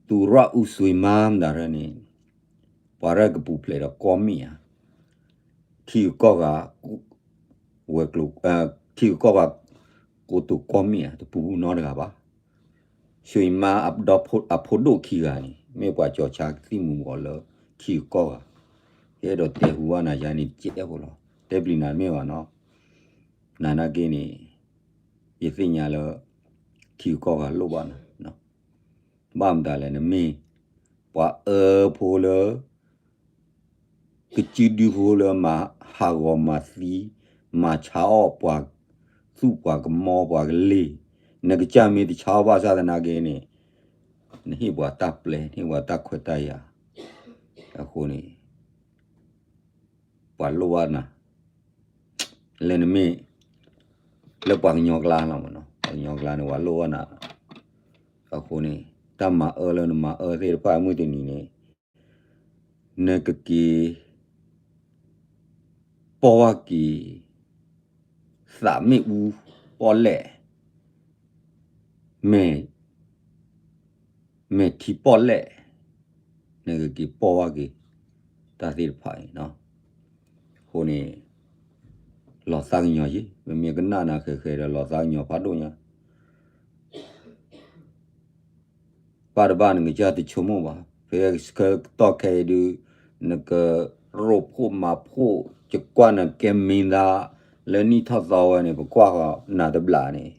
သူရဦးဆွေမန်း မတၤရၢန့ၣ်, ပှၤရၢကပူၤဖျဲးဒီးကီၢ်မ့ၣ်ဧါ, ထံဂုၤကီၢ်ဂၤ, ဝဲၤကျိၤ, ထံဂုၤကီၢ်ဂၤ, ကိတိာ်ကီၢ်မ့ၣ်ဧါ တပူၤနီတဂၤဘၣ်, ဆွေမန်း အဖိဒိၣ်ခံဂၤန့ၣ် မ့ၢ်ပှၤကၠီၤဆါကသံၣ်မူၤဘှီးလၢထံဂုၤကီၢ်ဂၤ, ယအဲၣ်ဒိးတဲဟူဘၣ်နၤယါန့ၣ် ကဲဖိလီၤ, တဲပျံၤနၤမ့ၢ်ဘၣ်နီၤ နၤနာ်က့န့ၣ်, ယသ့ၣ်ညါလၢ ထံဂုၤကီၢ်ဂၤလိၣ်ဘၣ်နၤ, ဘၣ်မတၤလဲၣ် နမ့ၢ်ပှၤအၢဖိလၢ ကစုဒုဖိလၢမၤဟးဂီၤမၤသံ, မၤဆါအီၣ်ပှၤသူၣ်ပှၤကမီပှၤကလ့ၤ, နကစၢ်မ့ၢ်တဆါအီၣ်ဘၣ်ဆၣ်သနာ်က့န့ၣ်, နဟ့ၣ်ပှၤတၢ်ပျဲ နဟ့ၣ်ပှၤတၢ်ခွဲးတၢ်ယာ်, အဃိန့ၣ် ပှၤလိၣ်ဘၣ်နၤ, လၢနမ့ၢ်, လၢပှၤကညီကျါလီၤမနီၤ, ပှၤကညီကျါန့ၣ် ပှၤလိၣ်ဘၣ်နၤ, အဃိန့ၣ် တၢ်မၤအၢလၢနမၤအၢသ့ၣ်တဖၣ်မုၢ်တနံၤန့ၣ်, နကက့ၤ ပီၢ်ဘၣ်က့ၤ သးမ့ၣ်အူပီၣ်လဲၣ်, မဲာ်, မဲာ်ထံပီၣ်လဲၣ်, နကက့ၤပီၢ်ဘၣ်က့ၤ တၢ်သ့ၣ်တဖၣ်အံၤ, အဃိန့ၣ် လီၤသးကညီၤယံၤ, ပမ့ၢ်ကနၣ်နၤဃဲၤဃဲၤဒီးလီၤသးကညီၤဖးဒိၣ်ညါ ဘၣ်တဘၣ်နကစၢ်တဆိကမိၣ်ဘၣ်, ဖဲဆၢကတီၢ်ခဲအံၤဒုး, နကရိၣ်ဖှိၣ်မၤဖှိၣ် ယကွၢ်နကဲမံသး လၢနံၣ်ထီၣ်သီဝဲန့ၣ် ပကွၢ်ဃီၤနၤတဘျီန့ၣ်,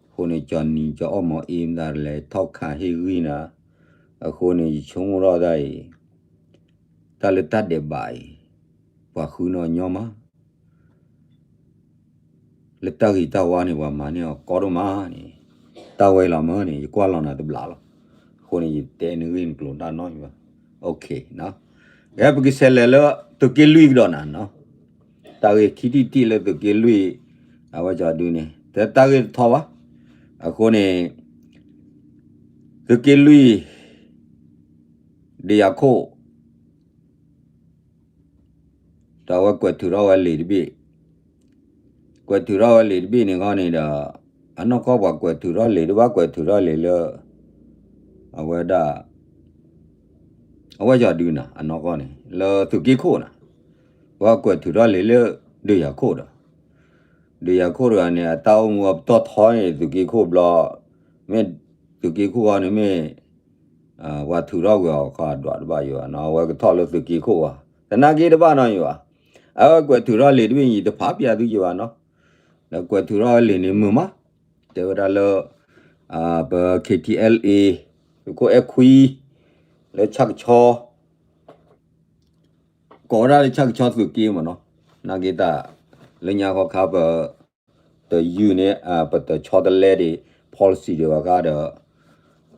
အဃိန့ၣ် ကၠီနံၤ ကၠီအီၣ်မီၤအ့မတၤလဲၤထီၣ်ခးဟ့ၣ်ဂံၢ်နၤ, အဃိန့ၣ် ယဆိကမိၣ်ထီၣ်တၢ်အံၤ, တၢ်လၢတၢ်ဒဲးဘးအံၤ, ပှၤဃုနီၢ်ညီမး လၢတၢ်ဂ့ၤတၢ်ဝါန့ၣ် ပှၤမၤန့ၢ်အီၤကီဒိၣ်မးန့ၣ်, တၢ်ဝဲလီၤမၢ်န့ၣ် ယကွၢ်လီၤနၤတဘျီလီၤ. အဃိန့ၣ် ယတဲနဂ့ၢ်နကျိၤတၢ်နီတမံၤဘၣ်. ကဲ ပကဆဲးလဲၤလၢသုးက့လွံၢ်ကဒီးနၤနီၤ. တၢ်ဂ့ၢ်ခံထံၣ်တထံၣ်လၢသုးက့လွံၢ်, အဝဲကၠီဒုန့ၣ် တၢ်ဂ့ၢ်တထီဘၣ်. အဃိန့ၣ် သုးက့လွံၢ် ဒုးယၤခိၣ် ဒီးအဝဲကွဲးထုးထီၣ်ဝဲလံာ်တဘ့ၣ်, ကွဲးထုးထီၣ်ဝဲလံာ်တဘ့ၣ်န့ၣ်ခီန့ၣ်ဒီး အနီၢ်ကီၢ်ပှၤကွဲးထုးထီၣ်လံာ် တဘၣ်ကွဲးထုးထီၣ်လံာ်လၢ အဝဲဒၣ် အဝဲကၠီဒုနၤ အနီၢ်ကီၢ်န့ၣ် လၢသုးက့ခိၣ်နၤ, ပှၤကွဲးထုးထီၣ်လံာ်လၢဒုးယၤခိၣ်ဒီး ဒုးယၤခိၣ်တဂၤန့ၣ် အတၢ်အိၣ်မူအပတီၢ်ထီန့ၣ် သုးက့ခိၣ်ဘျီ, မ့ၢ်သုးက့ခိၣ်ဃီန့ၣ်မ့ၢ် ပှၤထုးထီၣ်ကွံာ်အီၤခီဒွးတဘၣ်ယိာ်ဘၣ်နီၤ, အဝဲကထီၣ်လၢသုးက့ခိၣ်ဘၣ်, သနာ်က့တဘၣ်နီၤယိာ်ဘၣ်, အဝဲကွဲးထုးထီၣ်လံာ်တဘ့ၣ်အံၤ တဖးပျးသုယိာ်ဘၣ်နီၤ, ဒီးကွဲးထုးထီၣ်လံာ်န့ၣ်မုာ်မး, တဲဝဲဒၣ်လၢ ပ K T L A သုးခိၣ်အဲၣ်ခွံ လၢဆၣ်ကဆီ ကိးဝဲဒၣ်လၢဆၣ်ကဆီသုးက့မ့ၢ်နီၤ, နာ်က့တၢ် လၢညါခီခါပ တယုၢ်န့ၣ် ပတဆီတလဲဒံး policy ဒံးဘၣ်ဃးဒီး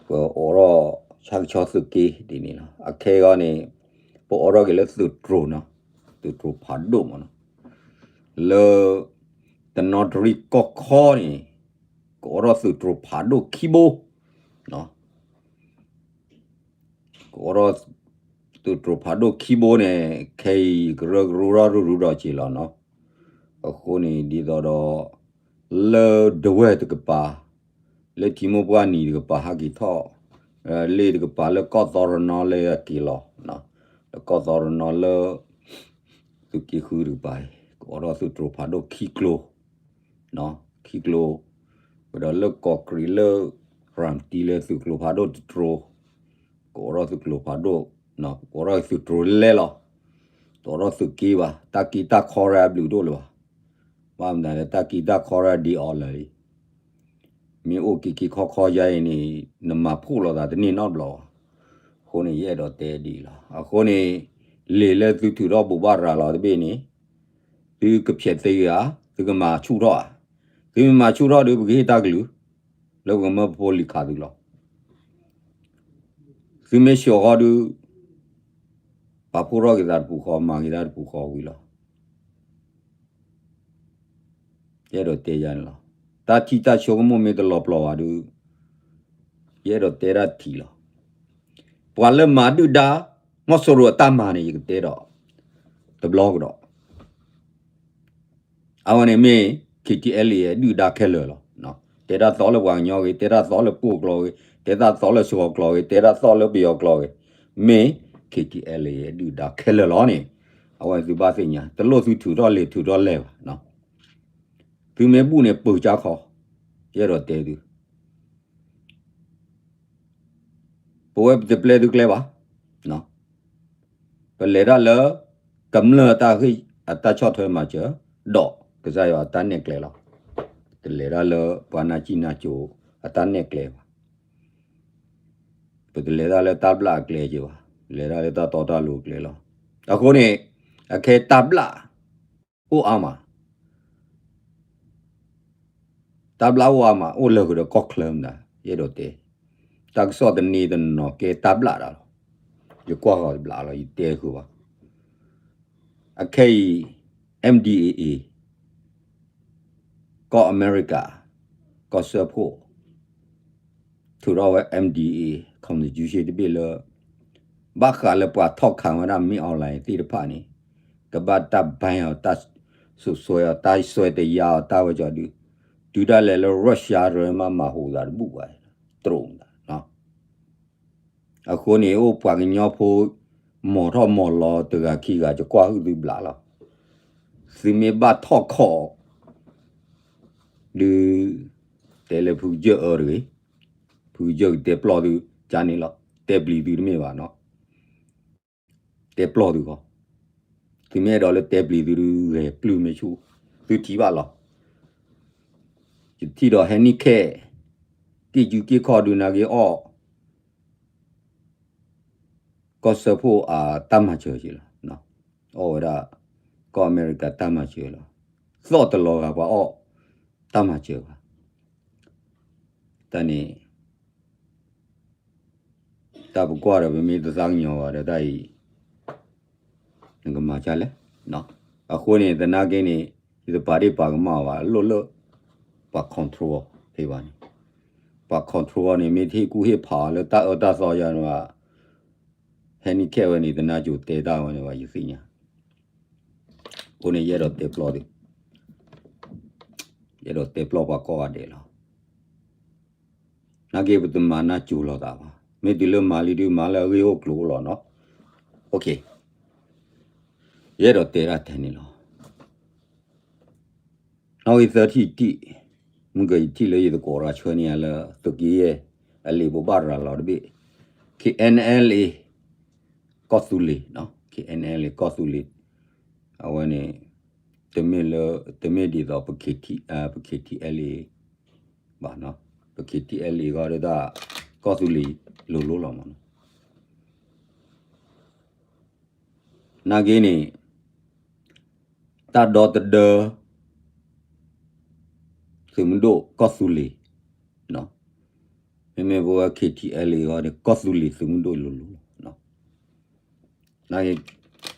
ပအိးထီၣ်ဆၣ်ကဆီသုးက့ဒ်န့ၣ်လီၤ. အခဲအံၤန့ၣ် ပအိးထီၣ်က့ၤလၢသုးတြိၤနီၤ, သုးတြိၤဖးဒိၣ်မးနီၤ, လၢ တနီသရံၣ်ကီၢ်ခီန့ၣ် ကအိးထီၣ်သုးတြိၤဖးဒိၣ်ခံဘိ ကအိးထီၣ် သုးတြိၤဖးဒိၣ်ခံဘိန့ၣ် ခဲအံၤကရၢကရိထီၣ်ရူၢ်ရူၢ်ဒီးက့ၤလီၤနီၤ. အဃိန့ၣ်ဒ်သိးဒီး လၢဒဝဲၢ်တကပၤ လၢထံမိၢ်ပှၢ်နံၤတကပၤဟဲက့ၤထီၣ်, လ့ၣ်တကပၤလၢကီၢ်သီရနီလၢအက့ၤလီၤ, လၢကီၢ်သီရနီလၢ သုးက့ဃုတကပၤအံၤ ကအိးထီၣ်သုးတြိၤဖးဒိၣ်ခံကျိ ခံကျိ, ဝဲဒီးလၢကီးကြံးလၢ ရၤမတံလၢသုးကျိၤဖးဒိၣ်တတြိၤ, ကအိးထီၣ်သုးကျိၤဖးဒိၣ်, ကအိးထီၣ်သုးတြိၤလဲၢ်လီၤ. တအိးထီၣ်သုးက့ဘၣ်, တၢ်က့တၢ်ခီရၢအဘျုးဒိၣ်လၢၤဘၣ်. ဘၣ်မနုၤလဲၣ် တၢ်က့တၢ်ခီရၢဒံးအီၤလၢာ်လံ. မ့ၢ်အိၣ်က့ၤက့ၤခီခီယါအံၤန့ၣ် နမၤဖှိၣ်လိာ်သးတန့ၢ်နီတဘျီဘၣ်. အဃိန့ၣ် ယအဲၣ်ဒိးတဲဒ်အံၤလီၤ. အဃိန့ၣ် လံာ်လၢသုထုးထီၣ်ဘိးဘၣ်ရၤလီၤတဘ့ၣ်န့ၣ် သုကဖျဲးသ့ဧါ, သုကမၤဆူၣ်ထီၣ်ဧါ, သုမ့ၢ်မၤဆူၣ်ထီၣ်ဒီး ပကဟ့ၣ်တၢ်ကလုၢ် လၢပကမၢပဖိလံၤခးသုလီၤ. သုမ့ၢ်ဆှီၤဃီဒုး ပာ်ဖှိၣ်ထီၣ်က့ၤသးတပူၤဃီ မၤက့ၤတၢ်တပူၤဃီဝံၤလီၤ. ယအဲၣ်ဒိးတဲယၤန့ၣ်လီၤ. တၢ်ထံၣ်တၢ်ဆိကမိၣ်မ့ၢ်တလီၤပျီၤဘၣ်ဒုး ယအဲၣ်ဒိးတဲတၢ်ထံၣ်လီၤ. ပှၤလၢမၤဒုၣ်ဒါ မီၢ်စိရိၤအတၢ်မၤန့ၣ် ယကတဲဒီး တဘျီကဒီး အဝဲန့ၣ်မ့ၢ် K T L A ဒုၣ်ဒါခဲလၢာ်လီၤ. တဲတၢ်သီလၢပှၤကညီဂ့ၤ, တဲတၢ်သီလၢပှိၢ်ကျိာ်ဂ့ၤ, တဲတၢ်သီလၢစှီၤကျိာ်ဂ့ၤ, တဲတၢ်သီလၢပယီၤကျိာ်ဂ့ၤ, မ့ၢ် K T L A ဒုၣ်ဒါခဲလၢာ်လီၤန့ၣ် အဝဲသုဘၣ်သ့ၣ်ညါ, တလိၣ်သုထုးထီၣ်လံာ်ထုးထီၣ်လဲၢ်ဘၣ်. သုမ့ၢ်ဘူၣ်န့ၣ်ပၢၤကၢ်ခီ, ယအဲၣ်ဒိးတဲသု ပဝဲပတပျဲသုကျဲဘၣ်. ပလဲၤတၢ်လၢ ကမျၢၢ်အတၢ်ဆီၣ်ထွဲမၤစၢၤ ဒီးကစၢ်ယွၤအတၢ်နဲၣ်ကျဲလီၤ. ပတလဲၤတၢ်လၢပှၤနၢ်စံၣ်နၢ်စိၤအတၢ်နဲၣ်ကျဲဘၣ်. ပတလဲၤတၢ်လၢတၢ်ဘျၣ်အကျဲက့ၤဘၣ်, လဲၤတၢ်လၢတၢ်တီတၢ်လိၤအကျဲလီၤ. အဃိန့ၣ် အခဲတၢ်ဘျၣ် အိၣ်အါမး, တၢ်ဘျၣ်အိၣ်အါမး အိၣ်လၢကဒီးကီၢ်ချၢမတၤ ယအဲၣ်ဒိးတဲ, တၢ်ကစီၣ်တနံၤတနီၤကဲတၢ်ဘျၣ်တၢ်လီၤ. ယကွၢ်ဃီၤတဘျီလီၤ ယတဲဃုာ်ဘၣ်. အခဲအံၤ M D A A ကီၢ်အမဲရကၤ ကီၢ်စၢဖှိၣ် ထုးထီၣ်ဝဲ M D A A constitution တဘ့ၣ်လၢ ဘၣ်ဃးလၢပှၤထီၣ်ခးဝဲဒၣ် မင်းအောင်လှိုင် သ့ၣ်တဖၣ်န့ၣ် ကဘၣ်တၢ် ban အီၤ တၢ်စိာ်စွဲအီၤ တၢ်စွဲတယါအီၤ တၢ်ဝဲကီဒုး တုၤဒၣ်လဲာ်လၢ Russia ရၢမးမၤဟူးသးတဘူၣ်ဘၣ် တရူးမတၤ အဃိန့ၣ် အိၣ်ပှၤကညီဖိ မီၤထီၣ်မီၤလီၤတဂၤခံဂၤ ယကွၢ်ဟုၣ်သုဘျးလီၤ. သုမ့ၢ်ဘၣ်ထီၣ်ခီၣ် ဒုး တဲလၢဖုကစၢၢ်အၢတဂ့ၤ, ဖုကစၢၢ်ကတဲပျီၢ်သု ကန့ၣ်လီၤ. တဲပျံၤသုတမ့ၢ်ဘၣ်နီၤ. တဲပျီၢ်သုဃီ, သုမ့ၢ်အဲၣ်ဒိးလၢတဲပျံၤသုဒုး ဂဲၤပျုၢ်မ့ၢ်ဆူၣ်, သုထံၣ်ဘၣ်လီၤ. ယထံၣ်ဒီး handicap က့ၢ်ကူက့ၢ်ခီၣ်ဒုး နာ်က့အီၣ် ကီၢ်စၢဖှိၣ်အတၢ်မၤစၢၤက့ၤလီၤ. အီၣ်ဝဲဒၣ် ကီၢ်အမဲရကၤတၢ်မၤစၢၤလီၤ. သီၣ်တလီၤဂာ်ပှၤအီၣ်တၢ်မၤစၢၤဘၣ်. တၢ်န့ၣ် တၢ်ပကွၢ်ဒီး ပမ့ၢ်တသးကညီၤဘၣ်ဒီးတၢ်အံၤ နကမၤဒ်လဲၣ်. အဃိန့ၣ် သနာ်က့န့ၣ် ယတပာ်ဒ့ၣ်ပာ်ကမၣ်ဘၣ် လိၣ်လၢ ပှၤ control ဖဲဘၣ်န့ၣ်, ပှၤ control န့ၣ် မ့ၢ်တဟ့ၣ်ကူၣ်ဟ့ၣ်ဖးအီၤလၢတၢ်အၢတၢ်သီယၤန့ၣ်ဘၣ် handicap ဝဲန့ၣ် သနာ်က့တဲတၢ်ဝဲန့ၣ်ဘၣ် ယသ့ၣ်ညါ. အဃိန့ၣ် ယအဲၣ်ဒိးတဲပျီၢ်သု, ယအဲၣ်ဒိးတဲပျီၢ်ပှၤကိးဂၤဒဲးလီၤ. နာ်က့ပတမၤနၢ်ကၠိလိာ်သးဘၣ်. မ့ၢ်တုၤလၢမၤလံဒုး မၤလၢအဂ့ၢ်အိၣ်ကျိၤအိၣ်လီၤနီၤ. ယအဲၣ်ဒိးတဲဒၣ်ထဲန့ၣ်လီၤ. နီၣ်ဂံၢ်သၢထံၣ်တံၢ်, မုၢ်ကယထံၣ်လၢယသကိးရၤဆှၢန့ၢ်ယၤလၢ သုးက့ယဲၢ် အလံာ်ဘိးဘၣ်ရၤလီၤတဘ့ၣ်, K N L A ကီၢ်သူလ့ၤ, K N L A ကီၢ်သူလ့ၤ, အဝဲန့ၣ် တမ့ၢ်လၢ တမ့ၢ်ဒ်သိး ပ K T L A ဘၣ်, ပ K T L A ဂီၢ်ဒ်တၢ် ကီၢ်သူလ့ၤလိၤလိၤလီၤမးနီၤ. နာ်က့န့ၣ် တၢ်ဒီတဒၢ သုးမုၢ်ဒိၣ်ကီၢ်သူလ့ၤ, မ့မ့ၢ်ပဝဲ K T L A အဂီၢ်န့ၣ် ကီၢ်သူလ့ၤသုးမုၢ်ဒိၣ်လိၤလိၤလီၤ.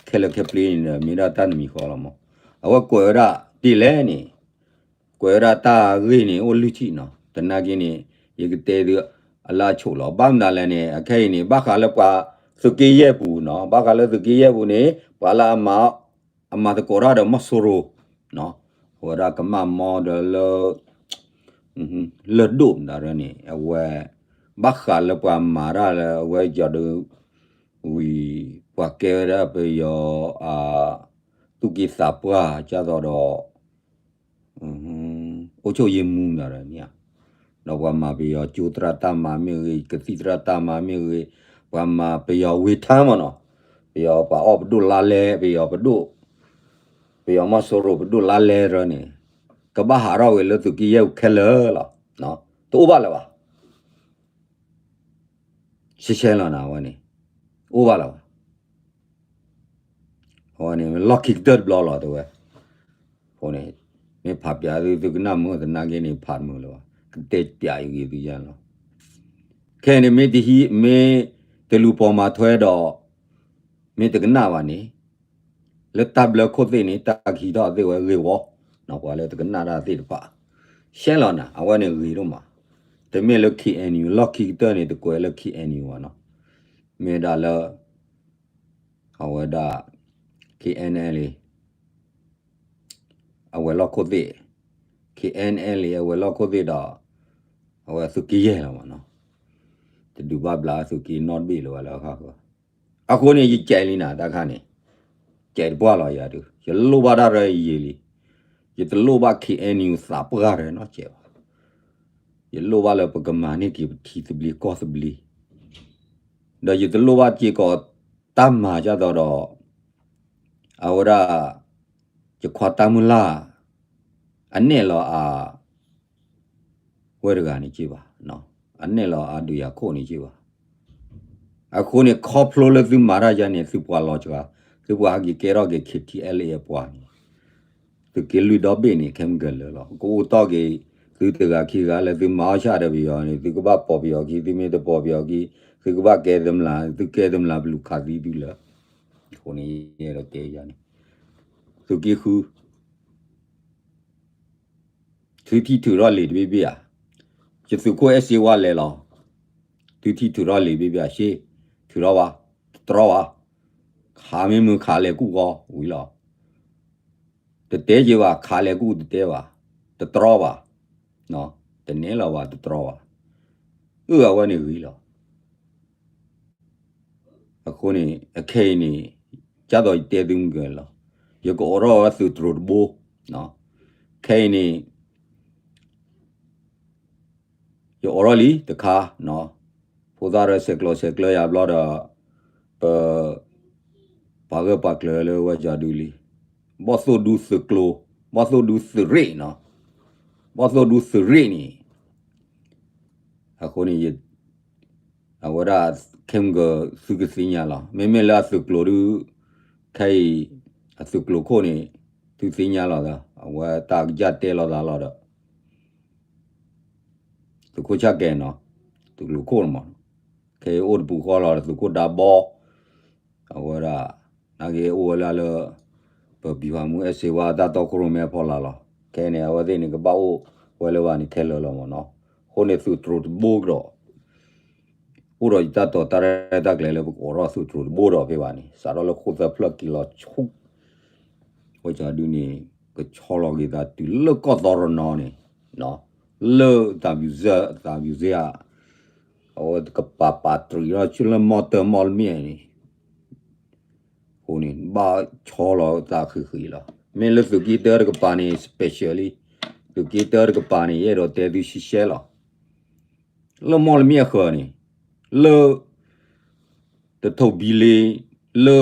ခဲလၢာ်ခဲပျ့န့ၣ်ဒီး မ့ၢ်ဒၣ်တၢ်တမံၤဃီလီၤမး. အဝဲကွဲးဝဲဒၣ်ဒ်လဲၣ်န့ၣ်, ကွဲးဝဲဒၣ်တၢ်ဂ့ၢ်န့ၣ် အိၣ်လွံၢ်ထံၣ်နီၤ. သနာ်က့န့ၣ် ယကတဲသုအလၢအဆိးလီၤ. ဘၣ်မနုၤလဲၣ်န့ၣ် အခဲအံၤန့ၣ် ဘၣ်ဃးလၢပှၤသုးက့ယဲၢ်ပူၤနီၤ, ဘၣ်ဃးလၢသုးက့ယဲၢ်ပူၤန့ၣ် ပှၤလၢအမၤ အမၤသကိးတၢ်ဒီးမီၢ်စိရိၤ, အဝဲဒၣ်ကမၣ်မီဒီးလၢ လၢၢ်ဒိၣ်မတၤရၢန့ၣ် အဝဲ ဘၣ်ဃးလၢပှၤမၤတၢ်လၢအဝဲယီၤဒု ဝံၤ ပှၤကဲဝဲဒၣ်ပယီၤ သူၣ်က့သးပှၢ် ကၢ်သိးဒီး အုပ်ချုပ်ရေးမှူးမတၤရၢန့ၣ်ဧါ, ဒီးပှၤမၤပယီၤကၠိသရၣ်တၢ်မၤမ့ၢ်ဂ့ၤ, ကသံၣ်သရၣ်တၢ်မၤမ့ၢ်ဂ့ၤ, ပှၤမၤပယီၤဝ့ၤထါမးနီၤ, ပယီၤပှၤအီၣ်ပဒိၣ်လါလဲ, ပယီၤပဒိၣ် ပယီၤမီၢ်စိရိၤပဒိၣ်လါလဲတရၢန့ၣ် ကဘၣ်ဟးထီၣ်ဝဲလၢသုးက့ယဲၢ်ပူၤခဲလၢာ်လီၤ. တအိၣ်ဘၣ်လၢၤဘၣ်. ရှဲရှဲလီၤနၤ အဝဲန့ၣ် အိၣ်ဘၣ်လၢၤဘၣ်. အဝဲန့ၣ် လီၢ်ခံကတၢၢ်တဘျီလီၤ တဲဝဲ. အဃိန့ၣ် မ့ၢ်ဖးပၠးသု သုကနၣ်မုာ်သနာ်က့န့ၣ် ဖးတမုာ်လၢၤဘၣ်, ကတဲပၠးယဂ့ၤသုယါလီၤ. ခဲအံၤန့ၣ်မ့ၢ်တဟံး မ့ၢ်တလူၤပိာ်မၤထွဲဒီး မ့ၢ်တကနၣ်ဘၣ်န့ၣ် လၢတၢ်ဘျၢခိၣ်သ့ၣ်န့ၣ် တၢ်ကဟံးထီၣ်သ့ၣ်ဝဲဂ့ၢ်ဝီ, ပှၤလၢတကနၣ်တၢ်သ့ၣ်တဖၣ် ရှဲလီၤနၤ အဝဲန့ၣ်ဂ့ၤဒိၣ်မး. တမ့ၢ်လၢ K N U လီၢ်ခံကတၢၢ်န့ၣ် တကွဲးလၢ K N U ဘၣ်နီၤ, မ့ၢ်ဒၣ်လၢ အဝဲဒၣ် K N L A အဝဲၤလီၢ်ခိၣ်သ့ၣ်, K N L A အဝဲၤလီၢ်ခိၣ်သ့ၣ်ဒီး အဝဲသုးက့ယဲၢ်လီၤမးနီၤ, တဒုးဘၣ်ဘျးသုးက့နီတဘ့ၣ်လၢၤဘၣ်လၢအခါဃီ. အဃိန့ၣ် ယကဲးလံနၤတၢ်ခါန့ၣ်, ကဲးတပှၢ်လီၤယၤဒုး, ယလိၣ်ဘၣ်တၢ်ရၢယံာ်လံ, ယတလိၣ်ဘၣ် K N U သးပှၢ်တနီတစဲးဘၣ်. ယလိၣ်ဘၣ်လၢပကမၤန့ၢ်က့ၤပထံသဘျ့ကီၢ်သဘျ့, ဒီးယတလိၣ်ဘၣ်စ့ၢ်ကီးတၢ်မၤကၢ်သိးဒီး အဝဲဒၣ် ယခွါတၢ်မုၢ်လၢ် အနဲၣ်လီၤအ ဝဲတဂၤန့ၣ်က့ဘၣ်, အနဲၣ်လီၤအဒုးယၤခိၣ်န့ၣ်က့ဘၣ်. အဃိန့ၣ် ခီဖျိလၢသုမၤတၢ်ယါန့ၣ် သုပှၤလီၤစှၤ, သုပှၤဟဲက့ၤကဲထီၣ်က့ၤ K T L A အပှၤန့ၣ် သုးက့လွံၢ်ဒီဘ့ၣ်န့ၣ် ခဲမုၢ်ကလၢာ်လီၤ. ကအိၣ်တီၢ်က့ၤ သုတဂၤခံဂၤလၢသုမၤအီၣ်ဆၣ်ဒီးပယီၤန့ၣ် သုကဘၣ်ပိာ်ပယီၤခံ, သုမ့ၢ်တပိာ်ပယီၤခံ သုကဘၣ်ကဲတမျး, သုကဲတမျးပလူၤခးသံသုလၢာ်. အဃိန့ၣ် ယအဲၣ်ဒိးတဲယါန့ၣ် သုးက့ဃု သုထံၣ်ထုးထီၣ်လံာ်တဘ့ၣ်ဘ့ၣ်ဧါ, ယသုးခိၣ်အဲၣ်စ့ဝါလဲၤလီၤ, သုထံၣ်ထုးထီၣ်လံာ်တဘ့ၣ်ဘ့ၣ်ဧါ, ရှ့, ထုးထီၣ်ဘၣ်, တတြီဘၣ်, ခးမ့ၢ်မုာ်ခးလဲၤကူၣ်ဃီဝံၤလီၤ. တတဲက့ၤဘၣ်, ခးလဲၤကူၣ်တတဲဘၣ်, တတြီဘၣ်, တနဲၣ်လီၤဘၣ် တတြီဘၣ်, အၢ အဝဲန့ၣ်ဂ့ၤလီၤ. အဃိန့ၣ် အခဲအံၤန့ၣ် ကၢ်သိးယတဲသုမုၢ်ကလီၤ, ယကအိးထီၣ်ဝဲသုးတြိၤတဘိ, ခဲအံၤန့ၣ် ယအိးထီၣ်လံတခါ, ဖိသၣ်ရၢဆဲးကျိးဆဲးကျၢယၤဘျီဒီး ပ ပှၤဂၢၢ်ပှၤကျၢၤလၢဝဲကၠီဒုလံ, ဘီၣ်သိၣ်ဒူသုးကျိၤ, ဘီၣ်သိၣ်ဒူသုးရ့ၣ်နီၤ, ဘီၣ်သိၣ်ဒူသုးရ့ၣ်န့ၣ် အဃိန့ၣ် အဝဲဒၣ် ခဲမုၢ်က သုကသ့ၣ်ညါလီၤ. မ့မ့ၢ်လၢအသုးကျိၤဒု ခဲအံၤ အသုးကျိၤခိၣ်န့ၣ် သုသ့ၣ်ညါလီၤသး အဝဲတၢ်ကစၢ်တဲလီၤသးလီၤဒီး သုးခိၣ်ဆၣ်ကဲနီၤ, သုးကျိၤခိၣ်န့ၣ်မး, ခဲအံၤအိၣ်တပူၤဃီလီၤ သုးခိၣ်ဒါဘီ အဝဲဒၣ် နာ်က့အိၣ်ဝဲလၢလၢ ပဗျူဟာမှူးအဲၣ်စ့ဝါတၢ်တီခိၣ်ရိၣ်မဲအဖီလာ်လီၤ. ခဲအံၤန့ၣ် အဝဲသ့ၣ်န့ၣ်ကဘၣ်အိၣ်ဝဲလၢၤဘၣ်န့ၣ်ခဲလၢာ်လီၤမးနီၤ. အဃိန့ၣ်သုးတြိၤတဘိကဒီး အိၣ်ဒီးယတၢ်တိာ်တၢ်ရဲၣ်တၢ်ကျဲၤလၢပကအိးထီၣ်သုးတြိၤတဘိဒီးဖဲဘၣ်န့ၣ် စးထီၣ်လၢဃိၣ်သၢဖျၢၣ်က့ၤလီၤဆူ ဝဲကၠီဒုန့ၣ် ကဆီလီၤက့ၤသးတုၤလၢကီၢ်သီရနီၤန့ၣ် လၢတၢ်ဘျုးစဲ တၢ်ဘျုးစဲဧါ အဝဲကပၤပာ်တရံးထီၣ်ဆူလၢမီၢ်တၢမီၢ်လမ့ၣ်န့ၣ် အဃိန့ၣ် ဘၣ်ဆီလီၤသးဃံးဃံးလီၤ. မ့ၢ်လၢသုးက့တၢတကပၤန့ၣ် special လံ, သုးက့တၢတကပၤန့ၣ် ယအဲၣ်ဒိးတဲသုရှဲရှဲလီၤ. လၢမီၢ်လမ့ၣ်အဃၢၤန့ၣ် လၢ တထိးဘံလ့ လၢ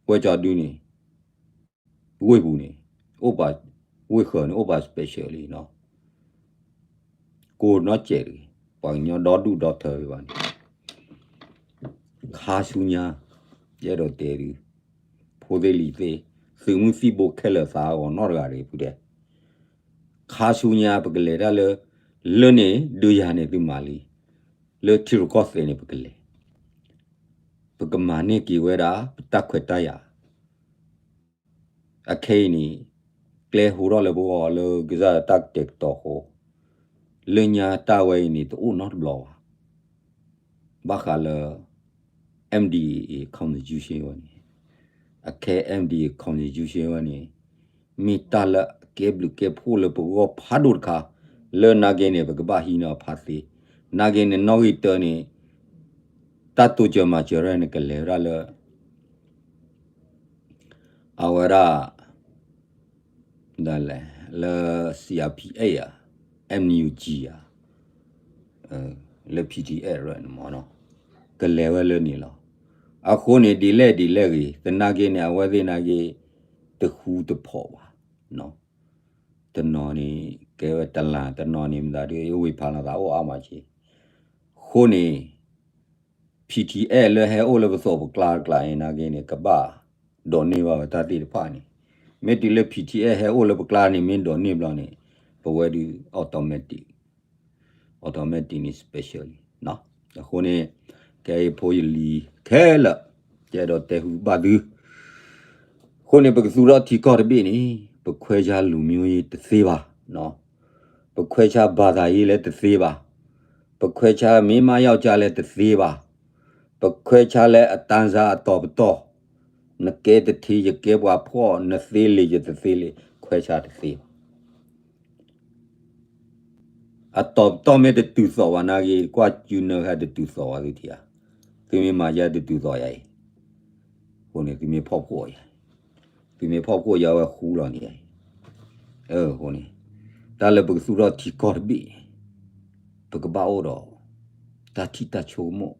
ဝဲကၠီဒုန့ၣ် ဝ့ၢ်ပူၤန့ၣ် အိၣ်ပာ် ဝ့ၢ်ဃၢၤန့ၣ် အိၣ်ပာ် special လံနီၤ. ကိးနီတစဲးတဂ့ၤ ပှၤကညီဒီဒူၣ်ဒီထၢဖဲဘၣ်န့ၣ် ခါဆူညါ ယအဲၣ်ဒိးတဲသု ဖိသ့ၣ်လံၤသ့ၣ် သုးမုၢ်သံၣ်ဘိခဲလၢာ်သးအဂီၤနီတဂၤတဂ့ၤ ဖုတဲ. ခါဆူညါပကလဲၤတၢ်လၢ လၢန့ၣ်ဒုးယၤန့ၣ်သုမၤလံ, လၢထံရူၢ်ကီၢ်သဲးန့ၣ်ပကလဲၤ, ပကမၤန့ၢ်က့ၤဝဲဒၣ် ပတၢ်ခွဲးတၢ်ယာ် အခဲအံၤန့ၣ် ကျဲဟူထီၣ်လၢပဂီၢ်လၢကစၢ်တၢ်ကတဲာ်ကတီၤအဃိ, လၢညါတၢ်ဝဲအံၤန့ၣ် တအိၣ်နီတဘျီဘၣ်. ဘၣ်ဃးလၢ M D A constitution ဝဲန့ၣ်, အခဲ M D A constitution ဝဲန့ၣ် မ့ၢ်တၢ်လၢအကဲဘျုးကဲဖှိၣ်လၢပဂီၢ်ဖးဒိၣ်တခါ, လၢနာ်က့န့ၣ် ပကဘၣ်ဟံးန့ၢ်အီၤဖးသ့, နာ်က့န့ၣ် နီၣ်ဂံၢ်တၢန့ၣ် တၢ်တိစၢၤမၤစၢၤရဲၣ်န့ၣ် ကလဲၤဝဲဒၣ်လၢ အဝဲဒၣ် ဒ်လဲၣ် လၢ C R P F ဧါ, N U G ဧါ, လၢ P T F ရဲၣ်န့ၣ်မ့ၢ်နီၤ, ကလဲၤဝဲလၢန့ၣ်လီၤ. အဃိန့ၣ် ဒ်လဲၣ်ဒ်လဲၣ်ဂ့ၤ သနာ်က့န့ၣ် အဝဲသ့ၣ်နာ်က့ တဃူတဖိးဘၣ်နီၤ. တနီၤန့ၣ် ကဲဝဲတလၢ် တနီၤန့ၣ် မတၤဒုး ဝ့ၢ်ဖးလီၤသးအိၣ်အါမးက့, အဃိန့ၣ် P T F လၢဟဲအိၣ်လၢပသိးပကျါတကျါအံၤနာ်က့န့ၣ် ကဘၣ်ဒိးန့ၢ်ဘၣ်ဝဲတၢ်သ့ၣ်တဖၣ်န့ၣ်, မ့ၢ်တုၤလၢ P T F ဟဲအိၣ်လၢပကျါန့ၣ် မ့ၢ်ဒိးန့ၢ်ဘျီန့ၣ် ပဝဲဒုး automatic, automatic န့ၣ် special လံ. အဃိန့ၣ် ကဲအံၤဖိယလံၤခဲလၢာ် ယအဲၣ်ဒိးတဲဃုာ်ဘၣ်သု အဃိန့ၣ် ပကသူၣ်ထီၣ်ထံကီၢ်တဘ့ၣ်န့ၣ် ပခွဲခြားလူမျိုးရေး တသ့ဘၣ်, ပခွဲခြားဘာသာရေးလည်း တသ့ဘၣ်, ပခွဲခြားမိန်းမယောက်ျားလည်း တသ့ဘၣ်, ပခွဲခြားလၢအတန်းစား အတီၤပတီၢ်, နကဲတထံ ယကဲပှၤဖှီၣ်, နသ့လံာ် ယတသ့လံာ်, ခွဲခြားတသ့ဘၣ်. အတီၤပတီၢ်မ့ၢ်တတုၤသိးဘၣ်နာ်က့ ကွၢ်စုနၢခါတတုၤသိးဘၣ်သုထံၣ်ဧါ, သုမ့ၢ်မၤယါတတုၤသိးယၤအံၤ, အဃိန့ၣ် သုမ့ၢ်ဖီၣ်ဖှိၣ်ယၤ, သုမ့ၢ်ဖီၣ်ဖှိၣ်ယၤဝဲဃူလီၤန့ၣ်ယၤအံၤ, အဃိန့ၣ် တၢ်လၢပကသူၣ်ထီၣ်ထံကီၢ်တဘ့ၣ်န့ၣ် ပကဘၣ်အိၣ်ဒီး တၢ်ထံၣ်တၢ်ဆိကမိၣ်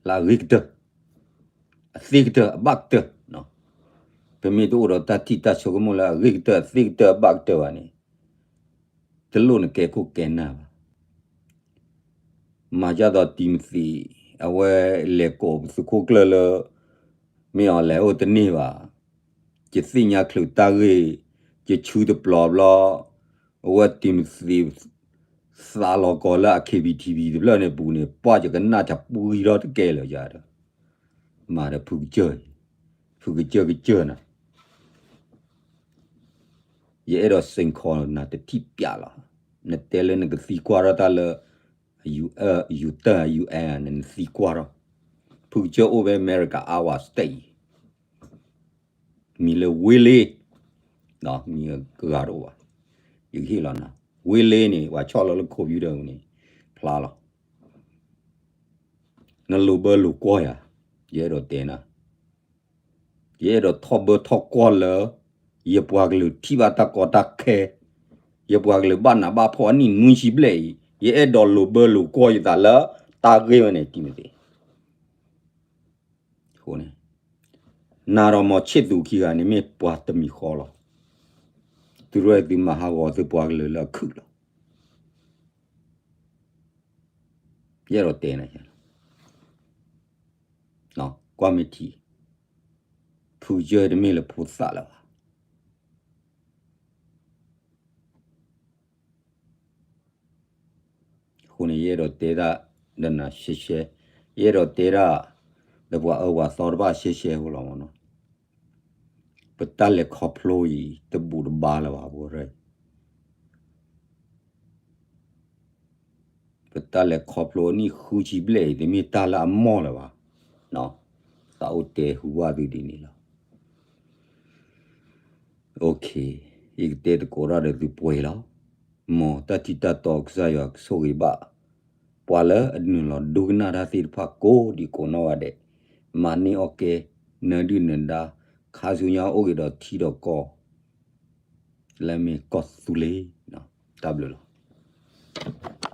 လၢအဂ့ၤကတၢၢ်, အသ့ကတၢၢ် အဘၣ်ကတၢၢ်, ပမ့ၢ်တအိၣ်ဒီးတၢ်ထံၣ်တၢ်ဆိကမိၣ်လၢအဂ့ၤကတၢၢ် အသ့ကတၢၢ် အဘၣ်ကတၢၢ်ဘၣ်န့ၣ် တလိၣ်နကဲခိၣ်ကဲနၢ်ဘၣ်. မၤဒ်သိးတံၤမသ့း အဝဲလဲၤကိးပသုးခိၣ်ကျၢၢ်လၢ မ့ၢ်အီၤလဲၤအိၣ်တန့ၢ်ဘၣ်, ယသ့ၣ်ညါချုးတၢ်ဂ့ၢ်, ယဆူတပျီၤဘျီ, အဝဲတံၤမသ့း သးလီၤကီးလၢအ K B T V တဖျၢၣ်န့ၣ်ပူၤန့ၣ် ပှၢ်ယကနၣ်တၢ်ပှံထီၣ်တကဲလၢာ်ယၤဒီး မၤဒီးဖုကစၢၢ်, ဖုကစၢၢ်ကစၢၢ်နၤ, ယအဲၣ်ဒိးစ့ၢ်ကီးနၤတထံၣ်ပျးလီၤ. နတဲလၢနကသံကွၢ်ထီၣ်တၢ်လၢ ယူၤတၢ် ယူၤအဲၣ်န့ၣ် နသံကွၢ်ထီၣ်, ဖုကစၢၢ်အိၣ်ဖဲအမဲရကၤ Iowa State အံၤ, မံၤလၢဝ့လ့, မံၤကဂၤတအိၣ်ဘၣ်, ယကဟ့ၣ်လီၤနၤ, ဝ့လ့န့ၣ် ပှၤဆီၣ်လီၤလၢ computer န့ၣ် ဖျါလီၤ. နလိာ်ဘၢလိာ်ကွီၢ်ယၤ, ယအဲၣ်ဒိးတဲနၤ, ယအဲၣ်ဒိးထီၣ်ဘၢထီၣ်ကွီၢ်လၢ ယပှၤကလုာ်ထံၣ်ဘၣ်တၢ်ကီတၢ်ခဲ, ယပှၤကလုာ်ဘၣ်နးဘၣ်ဖှီၣ်အနံၣ်နွံဆံဘျဲၣ်အံၤ, ယအဲၣ်ဒိးလိာ်ဘၢလိာ်ကွီၢ်ယသးလၢ တၢ်ဂ့ၢ်ဝဲန့ၣ် တံၤမသ့း အဃိန့ၣ် နၤဒီးမီၤဆ့ၣ်သူးခံဂၤန့ၣ် မ့ၢ်ပှၤတမံၤဃီလီၤ. သုရဲၣ်သုမၤဟးဂီၤသုပှၤကလုာ်လၢအခုၣ်လီၤ. ယအဲၣ်ဒိးတဲနၤ, ကွၢ်မ့ၢ်ထံ, ဖုကစၢၢ်တမ့ၢ်လၢဖိသၣ်လၢၤဘၣ်. အဃိန့ၣ် ယအဲၣ်ဒိးတဲတၢ်ဒီးနၤရှဲရှဲ, ယအဲၣ်ဒိးတဲတၢ် ဒီးပှၤအၢပှၤသီတဖၣ်ရှဲရှဲဖိလီၤမ့ၢ်နီၤ. ပတၢ်လဲၤခီဖျိအံၤ တဘူၣ်တဘါလၢၤဘၣ် ပဝဲရၢၢ်, ပတၢ်လဲၤခီဖျိအနံၣ်ဃုဆံဘျဲၣ်အံၤ တမ့ၢ်တၢ်လၢအမီၢ်လၢၤဘၣ်. သးအိၣ်တဲဟူဘၣ်သုဒ်န့ၣ်လီၤ. ယကတဲသကိးတၢ်ဒီးသုပှဲၤလီၤ. မ်တၢ်ထံၣ်တၢ်တီကစၢ်ယွၤကဆိၣ်ဂ့ၤဘၣ် ပှၤလၢအနုာ်လီၤဒိကနၣ်တၢ်သ့ၣ်တဖၣ်ကိးဒံးကိးနီၢ်ဂၤဒဲး, မၤန့ၢ်အီၣ်ကဲ နၢဒုၣ်နဒါ, ခါဆူညါအိၣ်က့ၤဒီးထံဒီးကီၢ် လၢမ့ၢ်ကီၢ်သူလ့ၤ, တၢ်ဘျုးလီၤ.